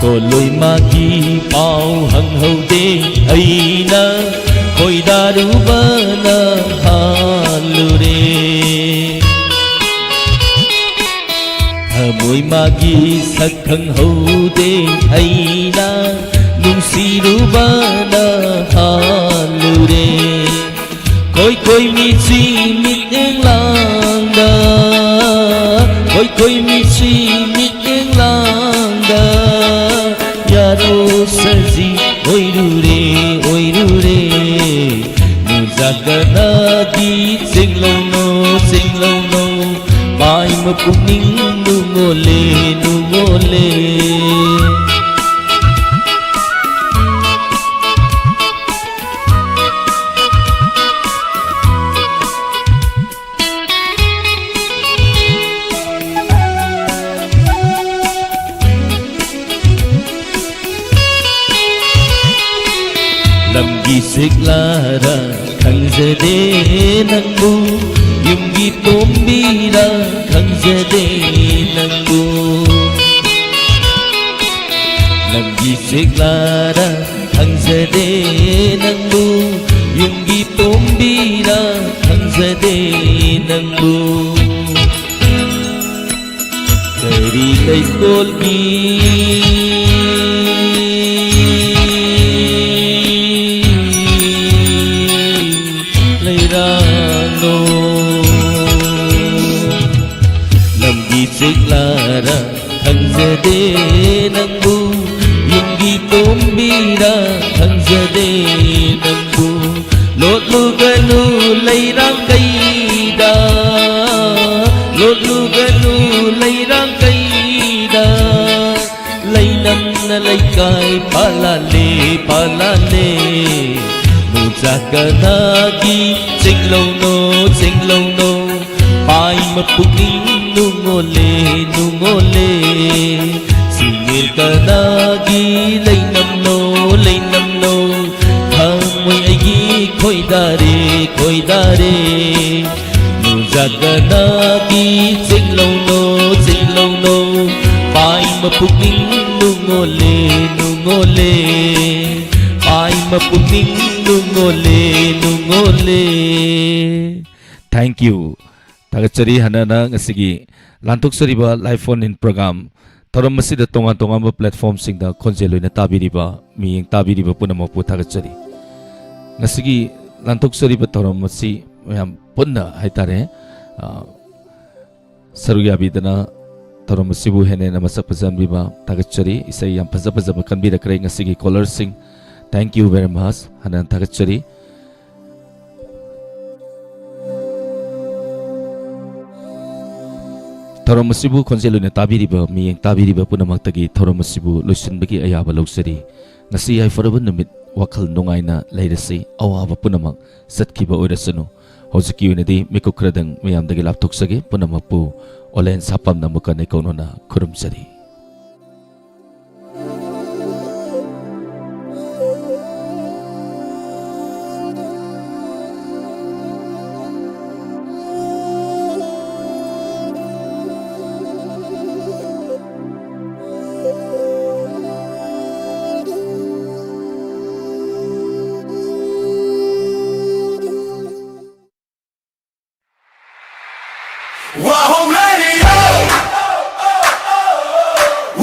ꯀꯣꯂꯣꯏ ꯃꯥꯒꯤ ꯄꯥꯎ ꯍꯪꯍꯧꯗꯦ, ꯑꯩꯅ ꯈꯣꯏꯗꯥꯔꯨꯕꯅ ꯍꯥꯜꯂꯨꯔꯦ꯫ ꯊꯃꯣꯏ ꯃꯥꯒꯤ ꯁꯛ ꯈꯪꯍꯧꯗꯦ, ꯑꯩꯅ ꯃꯤꯠꯁꯤ ꯃꯤꯠꯌꯦꯡ ꯂꯥꯡꯗ, ꯈꯣꯏꯈꯣꯏ ꯃꯤꯠꯁꯤ ꯃꯤꯠꯌꯦꯡ ꯂꯥꯡꯗ, ꯌꯥꯔꯣ ꯁꯖꯤ ꯑꯣꯏꯔꯨꯔꯦ, ꯑꯣꯏꯔꯨꯔꯦ꯫ ꯅꯨꯡꯖꯥꯛꯀꯅꯥꯒꯤ ꯆꯦꯡꯂꯧꯅꯣ, ꯆꯦꯡꯂꯧꯅꯣ, ꯄꯥꯏꯃ ꯄꯨꯛꯅꯤꯡ ꯅꯨꯡꯉꯣꯜꯂꯦ, ꯅꯨꯡꯉꯣꯜꯂꯦ꯫ ꯂꯝꯒꯤ ꯁꯤꯛꯂꯥꯔ ꯈꯪꯖꯗꯦ ꯅꯪꯕꯨ, ꯌꯨꯝꯒꯤ ꯇꯣꯝꯕꯤꯔ ꯈꯪꯖꯗꯦ ꯅꯪꯕꯨ꯫ ꯂꯝꯒꯤ ꯁꯤꯛꯂꯥꯔ ꯈꯪꯖꯗꯦ ꯅꯪꯕꯨ, ꯌꯨꯝꯒꯤ ꯇꯣꯝꯕꯤꯔ ꯈꯪꯖꯗꯦ ꯅꯪꯕꯨ꯫ ꯀꯔꯤ ꯂꯩꯀꯣꯜꯒꯤ ꯂꯩꯔꯥꯡꯅꯣ? ꯂꯝꯒꯤ ꯆꯦꯛꯂꯥꯔ ꯈꯪꯖꯗꯦ ꯅꯪꯕꯨ, ꯌꯨꯝꯒꯤ ꯇꯣꯝꯕꯤꯔ ꯈꯪꯖꯗꯦ ꯅꯪꯕꯨ꯫ ꯂꯣꯠꯂꯨꯒꯅꯨ ꯂꯩꯔꯥꯡ ꯀꯩꯗ, ꯂꯣꯠꯂꯨꯒꯅꯨ ꯂꯩꯔꯥꯡ ꯀꯩꯗ꯫ ꯂꯩꯅꯝꯅ ꯂꯩꯀꯥꯏ ꯄꯥꯂꯥꯂꯦ, ꯄꯥꯂꯥꯂꯦ꯫ ꯅꯨꯡꯖꯥꯛꯀꯅꯥꯒꯤ ꯆꯤꯡꯂꯧꯅꯣ, ꯆꯤꯡꯂꯧꯅꯣ꯫ ꯄꯥꯏꯃ ꯄꯨꯛꯅꯤꯡ ꯅꯨꯡꯉꯣꯜꯂꯦ, ꯅꯨꯡꯉꯣꯜꯂꯦ꯫ ꯁꯤꯡꯉꯦꯜ ꯀꯅꯥꯒꯤ ꯂꯩꯅꯝꯅꯣ, ꯂꯩꯅꯝꯅꯣ꯫ ꯊꯃꯣꯏ ꯑꯩꯒꯤ ꯈꯣꯏꯗꯥꯔꯦ, ꯈꯣꯏꯗꯥꯔꯦ꯫ ꯅꯨꯡꯖꯥꯛꯀꯅꯥꯒꯤ ꯆꯤꯡꯂꯧꯅꯣ, ꯆꯤꯡꯂꯧꯅꯣ꯫ ꯄꯥꯏꯃ ꯄꯨꯛꯅꯤꯡ ꯅꯨꯡꯉꯣꯜꯂꯦ, ꯅꯨꯡꯉꯣꯜꯂꯦ꯫ ꯄꯥꯏꯃ ꯄꯨꯛꯅꯤꯡ ꯅꯨꯡꯉꯣꯜꯂꯦ, ꯅꯨꯡꯉꯣꯜꯂꯦ꯫ Thank you꯫ ꯊꯥꯒꯠꯆꯔꯤ꯫ ꯍꯥꯟꯅꯅ ꯉꯁꯤꯒꯤ ꯂꯥꯟꯊꯣꯛꯆꯔꯤꯕ Live Phone In Program ꯊꯧꯔꯝ ꯑꯁꯤꯗ ꯇꯣꯉꯥꯟ ꯇꯣꯉꯥꯟꯕ platformꯁꯤꯡꯗ ꯈꯣꯟꯖꯦꯜ ꯑꯣꯏꯅ ꯇꯥꯕꯤꯔꯤꯕ ꯃꯤꯠꯌꯦꯡ ꯇꯥꯕꯤꯔꯤꯕ ꯄꯨꯝꯅꯃꯛꯄꯨ ꯊꯥꯒꯠꯆꯔꯤ꯫ ꯉꯁꯤꯒꯤ ꯂꯥꯟꯊꯣꯛꯆꯔꯤꯕ ꯊꯧꯔꯝ ꯑꯁꯤ ꯃꯌꯥꯝ ꯄꯨꯟꯅ ꯍꯥꯏꯇꯥꯔꯦ, ꯑ, ꯁꯔꯨꯛ ꯌꯥꯕꯤꯗꯅ ꯊꯧꯔꯝ ꯑꯁꯤꯕꯨ ꯍꯦꯟꯅ ꯍꯦꯟꯅ ꯃꯁꯛ ꯐꯖꯍꯟꯕꯤꯕ ꯊꯥꯒꯠꯆꯔꯤ꯫ ꯏꯁꯩ ꯌꯥꯝ ꯐꯖ ꯐꯖꯕ ꯈꯟꯕꯤꯔꯛꯈ꯭ꯔꯦ ꯉꯁꯤꯒꯤ caller ꯁꯤꯡ꯫ Thank you very much ꯍꯥꯏꯅ ꯊꯥꯒꯠꯆꯔꯤ꯫ ꯊꯧꯔꯝ ꯑꯁꯤꯕꯨ ꯈꯣꯟꯖꯦꯜ ꯑꯣꯏꯅ ꯇꯥꯕꯤꯔꯤꯕ, ꯃꯤꯠꯌꯦꯡ ꯇꯥꯕꯤꯔꯤꯕ ꯄꯨꯝꯅꯃꯛꯇꯒꯤ ꯊꯧꯔꯝ ꯑꯁꯤꯕꯨ ꯂꯣꯏꯁꯤꯟꯕꯒꯤ ꯑꯌꯥꯕ ꯂꯧꯖꯔꯤ꯫ ꯉꯁꯤ ꯌꯥꯏꯐꯔꯕ ꯅꯨꯃꯤꯠ, ꯋꯥꯈꯜ ꯅꯨꯡꯉꯥꯏꯅ ꯂꯩꯔꯁꯤ, ꯑꯋꯥꯕ ꯄꯨꯝꯅꯃꯛ ꯆꯠꯈꯤꯕ ꯑꯣꯏꯔꯁꯅꯨ꯫ ꯍꯧꯖꯤꯛꯀꯤ ꯑꯣꯏꯅꯗꯤ ꯃꯤꯀꯨꯞ ꯈꯔꯗꯪ ꯃꯌꯥꯝꯗꯒꯤ ꯂꯥꯞꯊꯣꯛꯆꯒꯦ꯫ ꯄꯨꯝꯅꯃꯛꯄꯨ ꯑꯣꯂꯦꯟ ꯁꯥꯄꯝꯅ ꯑꯃꯨꯛꯀ ꯅꯤꯡꯀꯧꯅꯅ ꯈꯨꯔꯨꯝꯖꯔꯤ꯫ Wahoo, man!